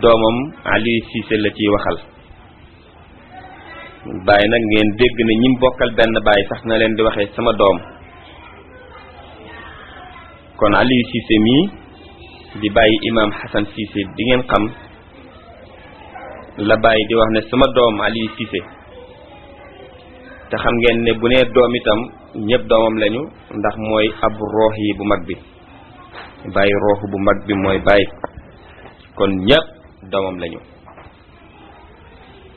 doomam Ali Cissé la ciy waxal baay nag ngeen dégg ne ñim bokkal benn baay sax na leen di waxee sama doom kon Ali Cissé mii di bàyyi imam Hassan Cissé di ngeen xam la bàyyi di wax ne sama doom Ali Cissé te xam ngeen ne bu nee doom itam ñëpp doomam lañu ndax mooy ab roox yi bu mag bi bàyyi rooxu bu mag bi mooy bàyyi kon ñëpp doomam lañu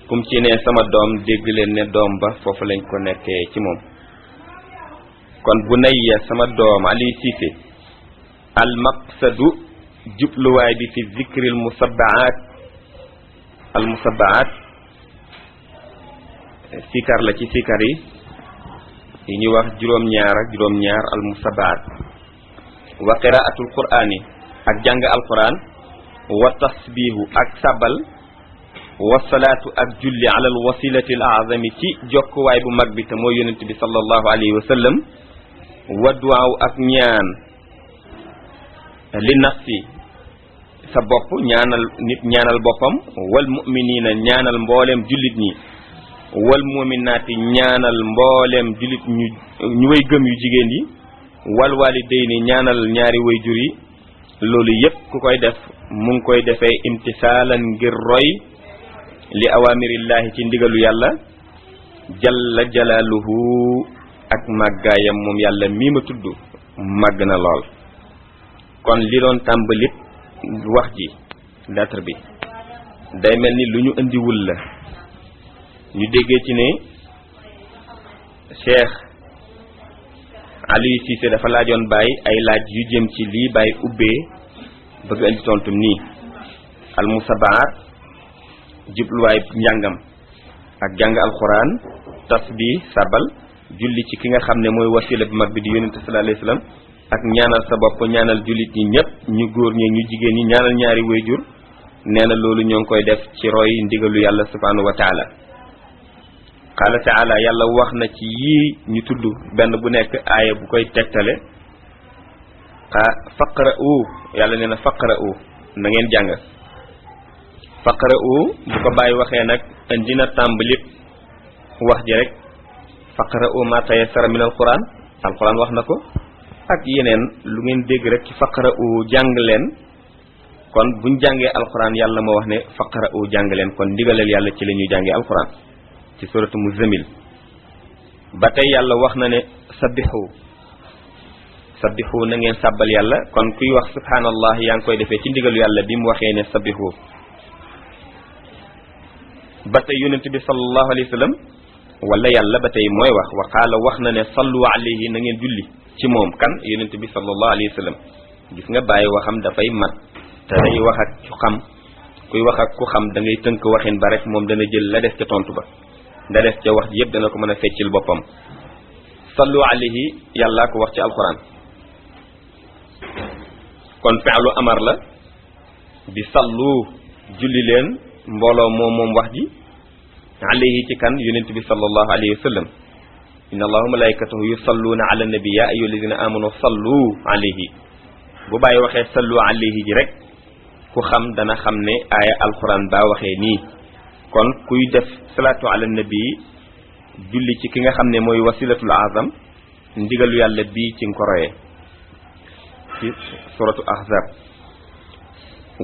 kum ci ne sama doom dégg leen ne doom ba foofu lañ ko nekkee ci moom kon bu nayya sama doom Ali Cissé al maqsadu jubluwaay bi fi zikril musabbaat al musabbaat sikar la ci sikar yi ñuy wax juróom-ñaar al musabbaat wa qiraatul qur'ani ak jàng alquran wa tasbihu ak sabal wa salaatu ak julli ala al wasilati al a'zami ci jokkuwaay bu mag bi te mooy yonent bi sallallahu alayhi wa sallam wa duwaaw ak ñaan li nafsi sa bopp ñaanal nit ñaanal boppam wal mu'minina ñaanal mboolem jullit ñi wal mu'minaati ñaanal mboolem jullit ñu way gëm yu jigéen yi wal walidayni ñaanal ñaari way jur yi loolu yépp ku koy def mu ngi koy defee imtisaalan ngir roy li awamirillahi ci ndigalu yàlla jalla jalaaluhu ak màggaayam moom yàlla mii ma tudd màgg na lool kon li doon tàmbalit wax ji lettre bi day mel ni lu ñu indiwul la ñu déggee ci ne Cheikh Aliou Cissé dafa laajoon Baye ay laaj yu jëm ci lii Baye ubbee bëgg andi tontu nii al musabaar jubluwaay njàngam ak jàng alxuraan tasbih sabal julli ci ki nga xam ne mooy wasila bi mag bi di yonente sallallahu alayhi wasallam ak ñaanal sa bopp ñaanal jullit ñi ñëpp ñu góor ñi ñu jigéen ñi ñaanal ñaari wayjur nee na loolu ñoo ngi koy def ci roy ndigalu yàlla subhanahu wa taala qaala taala yàlla wax na ci yii ñu tudd benn bu nekk aaya bu koy tegtale faqra'u yàlla nee na faqra'u na ngeen jàng faqra'u bu ko bàyyi waxee nag indi na tàmbali wax ji rek faqra'u ma tayassara min alquran alquran wax na ko ak yeneen lu ngeen dégg rek ci faqra'u jàng leen kon buñ jàngee alquran yàlla moo wax ne faqra'u jàng leen kon ndigaleel yàlla ci la ñuy jàngee alquran ci suratu muzammil ba tey yàlla wax na ne sabbihu na ngeen sàbbal yàlla kon kuy wax subhanallah yaa ngi koy defee ci ndigalu yàlla bi mu waxee ne sabbihu ba tey yonent bi sallallahu alayhi wa sallam wala yàlla ba tey mooy wax wa qaala wax na ne sallu alayhi na ngeen julli ci moom kan yonent bi sallallahu alayhi wa sallam gis nga bàyyi waxam dafay mat te day wax ak ku xam kuy wax ak ku xam da ngay tënk waxin ba rek moom dana jël la des ca tontu ba la des ca wax ji yëpp dana ko mën a feccil boppam sallu alayhi yàllaa ko wax ci alquran kon fi'lu amar la bi sallu julli leen mbooloo moom wax ji alayhi ci kan yonent bi sallallahu alayhi wa sallam inna allaha wa malaikatahu yusalluna ala nabi ya ayyuha alladhina amanu sallu alayhi bu bàyyi waxee sallu alayhi ji rek ku xam dana xam ne aaya alquran baa waxee nii kon kuy def salatu ala nabi julli ci ki nga xam ne mooy wasilatul azam ndigalu yàlla bii ci nga ko royee ci suratu ahzab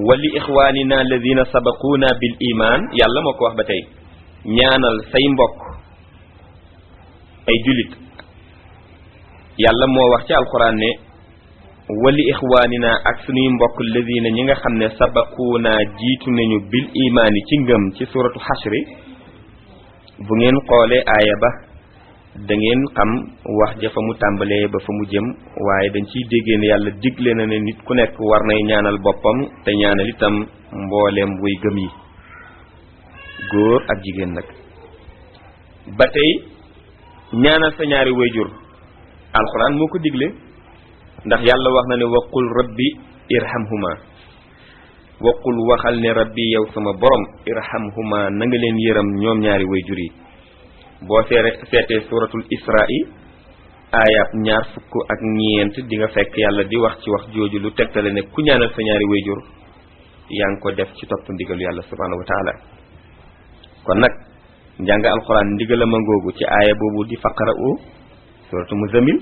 wa li ixwanina alladhina sabaquna bil iman yàlla moo ko wax ba tey ñaanal say mbokk ay jullit yàlla moo wax ci alquran ne wali ixwaanina ak suñuy mbokk alladina ñi nga xam ne sabaquuna jiitu nañu bil imaani ci ngëm ci suratu xashri bu ngeen xoolee aaya ba da ngeen xam wax ja fa mu tàmbalee ba fa mu jëm waaye dañ ciy déggee ne yàlla digle na ne nit ku nekk war nay ñaanal boppam te ñaanal itam mbooleem way gëm yi góor ak jigéen nag ba tey ñaanal sa ñaari wayjur alxuraan moo ko digle ndax yàlla wax na ne waqul rabbi irhamhuma waqul waxal ne rabbi yow sama borom irhamhuma na nga leen yërëm ñoom ñaari wayjur yi boo seetee suratul isra'i aayab 24 di nga fekk yàlla di wax ci wax jooju lu tegtale ne ku ñaanal sa ñaari wayjur yaa ngi ko def ci topp ndigalu yàlla subhanahu wa taala kon nag njàng alxuraan ndigal ma ngoogu ci aaya boobu di faqra'u suratu muzammil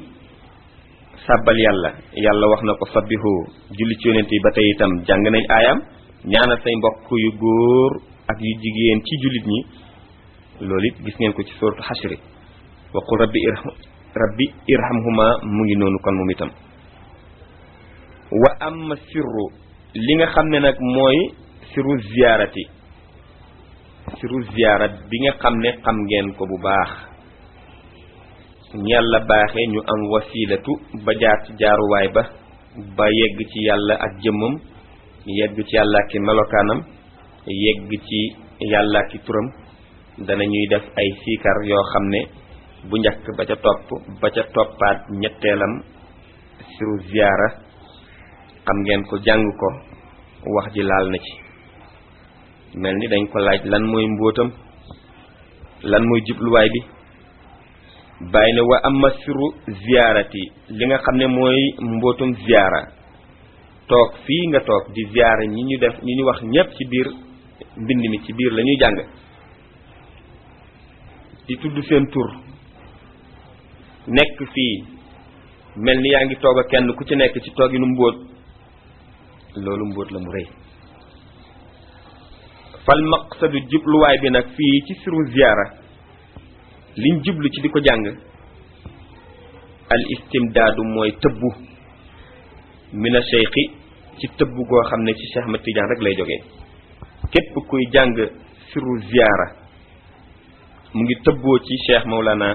sàbbal yàlla wax na ko sabbihu julli ci yonent yi ba tey itam jàng nañ aayam ñaanal say mbokk yu góor ak yu jigéen ci jullit ñi loolu it gis ngeen ko ci suratu xashri waqul rabbi irhamhuma mu ngi noonu kon moom itam wa amma sirru li nga xam ne nag mooy sirru ziyaarati siru ziyaarat bi nga xam ne xam ngeen ko bu baax yàlla baaxee ñu am wasilatu ba jaar ci jaaruwaay ba yegg ci yàlla ak jëmmam yegg ci yàlla ak melokaanam yegg ci yàlla ak turam danañuy def ay siikar yoo xam ne bu njëkk ba ca toppaat ñetteelam siru ziyaara xam ngeen ko jàng ko wax ji laal na ci mel ni dañ ko laaj lan mooy mbóotam lan mooy jubluwaay bi bàyyi ne wa amma siru ziyaarati li nga xam ne mooy mbóotum ziyaara toog fii nga toog di ziyaara ñi ñu wax ñépp ci biir mbind mi ci biir la ñuy jàng di tudd seen tur nekk fii mel ni yaa ngi toog a kenn ku ci nekk ci tooginu mbóot loolu mbóot la mu rëy fal maqsadu jubluwaay bi nag fii ci siru ziyaara liñ jublu ci di ko jàng al istimdaadu mooy tëbbu mina cheikhi ci tëbbu goo xam ne ci Cheikh Ahmad Tidiane rek lay jógee képp kuy jàng siru ziyaara mu ngi tëbboo ci Cheikh Mawlana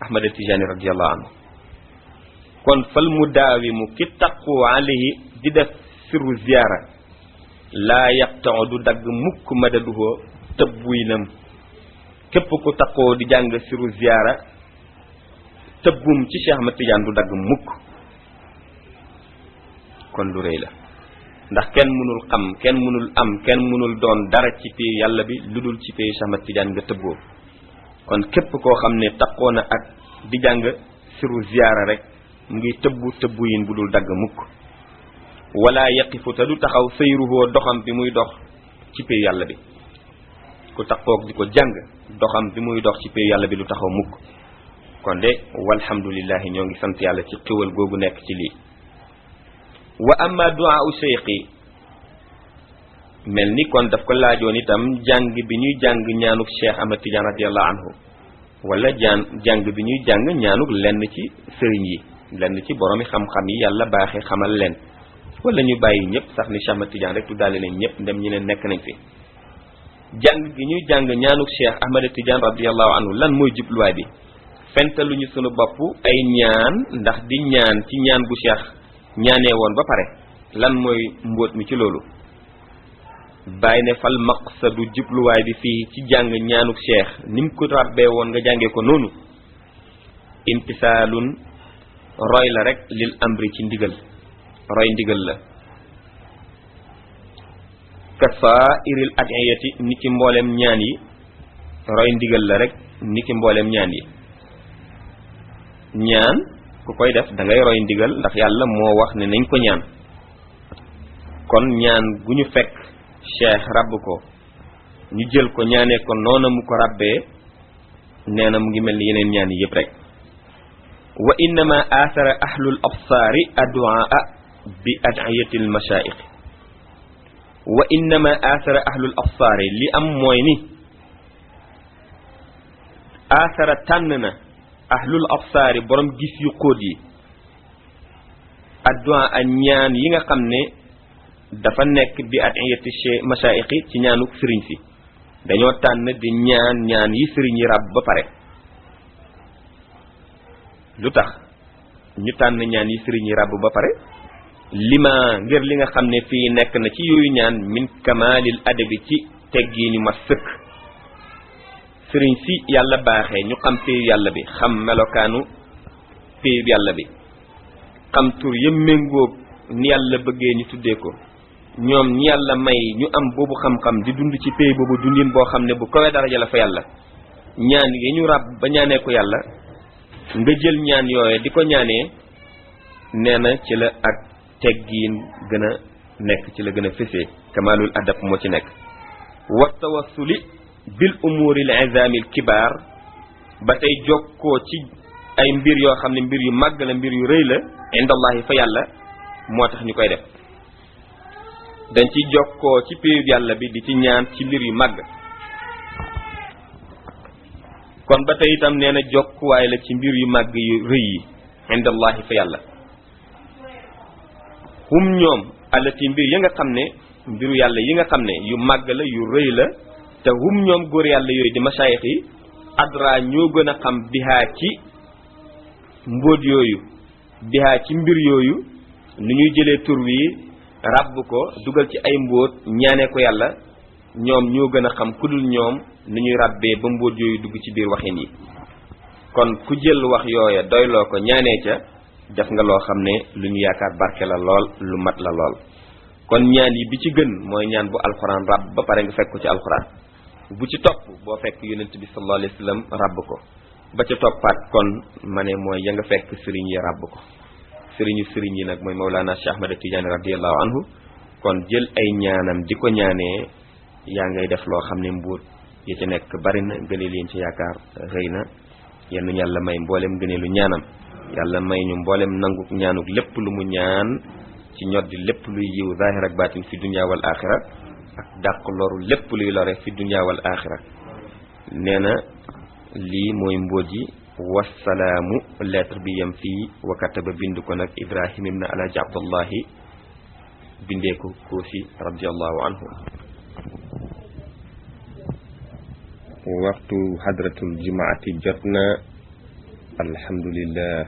Ahmad Tijani radiyallahu anhu kon fal mudaawimu ki taqu alayhi di def sirru ziyaara laa yaqta'u du dagg mukk madaduhoo tëbbuyinam képp ku taqoo di jàng sirru ziyaara tëbbum ci Cheikh Ahmad Tidiane du dagg mukk kon lu rëy la ndax kenn mënul xam kenn mënul am kenn mënul doon dara ci pay yàlla bi lu dul ci pay Cheikh Ahmad Tidiane nga tëbboo kon képp koo xam ne taqoo na ak di jàng sirru ziyaara rek mu ngi tëbbu yin bu dul dagg mukk wala yaqifu te du taxaw sayruhoo doxam bi muy dox ci pay yàlla bi ku taqoog di ko jàng doxam bi muy dox ci pay yàlla bi du taxaw mukk kon de walhamdulillahi ñoo ngi sant yàlla ci xéwal googu nekk ci lii wa amma du'a u cheikhi mel ni kon daf ko laajoon itam jàng bi ñuy jàng ñaanuk Cheikh Ahmad Tidiane radiyallahu anhu wala jàng bi ñuy jàng ñaanuk lenn ci sëriñ yi lenn ci boroomi xam-xam yi yàlla baaxee xamal leen wala ñu bàyyi ñëpp sax ni Cheikh Ahmad Tidiane rek tuddaale nañ ñëpp ndem ñi ne nekk nañ fi jàng gi ñuy jàng ñaanuk Cheikh Ahmad Tidiane radiyallahu anhu lan mooy jubluwaay bi fentaluñu sunu bopp ay ñaan ndax di ñaan ci ñaan bu Cheikh ñaanee woon ba pare lan mooy mbóot mi ci loolu bàyyi ne fal maqsadu jubluwaay bi fii ci jàng ñaanuk Cheikh ni mu ko ràbbee woon nga jàngee ko noonu imtisaalun roy la rek lil amri ci ndigal roy ndigal la kasaa'iril ad'iyati ni ki mboolem ñaan yi roy ndigal la rek ni ki mboolem ñaan yi ñaan ku koy def da ngay roy ndigal ndax yàlla moo wax ne nañ ko ñaan kon ñaan gu ñu fekk Cheikh rabb ko ñu jël ko ñaanee ko noona mu ko rabbee nee na mu ngi mel ni yeneen ñaan yi yëpp rek wa innama athara ahlul absaari addu'a bi ad'iyatil mashaayikh wa innama athara ahlul absaari li am mooy ni athara tànn na ahlul absaari borom gis yu xóot yi addu'a a ñaan yi nga xam ne dafa nekk bi ad'iyati mashaayikh ci ñaanuk sëriñ si dañoo tànn di ñaan yi sëriñ yi ràbb ba pare lu tax ñu tànn ñaan yi sëriñ yi ràbb ba pare lima ngir li nga xam ne fii nekk na ci yooyu ñaan min kamalil adabi ci teggi ñu ma sëkk sëriñ si yàlla baaxee ñu xam péeyu yàlla bi xam melokaanu péeyu yàlla bi xam tur yëm méngoog ni yàlla bëggee ñu tuddee ko ñoom ñi yàlla may ñu am boobu xam-xam di dund ci péey boobu dundin boo xam ne bu kawe daraja la fa yàlla ñaan yi ñu ràbb ba ñaanee ko yàlla nga jël ñaan yooye di ko ñaanee nee na ci la ak teggiin gën a nekk ci la gën a fesee kamalul adab moo ci nekk wa tawassuli bil umuril izamil kibaar ba tey jokkoo ci ay mbir yoo xam ne mbir yu màgg la mbir yu rëy la indallahi fa yàlla moo tax ñu koy def dañ ci jokkoo ci péeyu yàlla bi di ci ñaan ci mbir yu màgg kon ba tey itam nee na jokkuwaay la ci mbir yu màgg yu rëy yi indallahi fa yàlla hum ñoom allati mbir yi nga xam ne mbiru yàlla yi nga xam ne yu màgg la yu rëy la te hum ñoom góor yàlla yooyu di masaayix yi adra ñoo gën a xam bihaa ci mbóot yooyu bihaa ci mbir yooyu nu ñuy jëlee tur wi ràbb ko dugal ci ay mbóot ñaanee ko yàlla ñoom ñoo gën a xam ku dul ñoom nu ñuy ràbbee ba mbóot yooyu dugg ci biir waxin yi kon ku jël wax yooya doyloo ko ñaanee ca def nga loo xam ne lu ñu yaakaar barke la lool lu mat la lool kon ñaan yi bi ci gën mooy ñaan bu alxuraan ràbb ba pare nga fekk ko ci alxuraan bu ci topp boo fekk yonent bi sallallahu alayhi wasallam ràbb ko ba ca toppaat kon ma ne mooy ya nga fekk sëriñ yi ràbb ko sëriñ yi nag mooy Mawlana Cheikh Ahmad Tidiane radiyallahu anhu kon jël ay ñaanam di ko ñaanee yaa ngay def loo xam ne mbuut ya ci nekk bari na gënee leen ci yaakaar rëy na yenn yàlla may mboolem gënee lu ñaanam yàlla may ñu mboolem nangu ñaanuk lépp lu mu ñaan ci ñoddi lépp luy yiw zahir ak baatin fi dunya wal axira ak dàq loru lépp luy lore fi dunya wal axira nee na lii mooy mbóot yi wasalaamu lettre bi yem fii wa kataba bind ko nag Ibrahim ibn Alaaji Abdullahi bindee ko Koosi radiyallahu anhu waxtu hadratul jumaati jot na alhamdulillah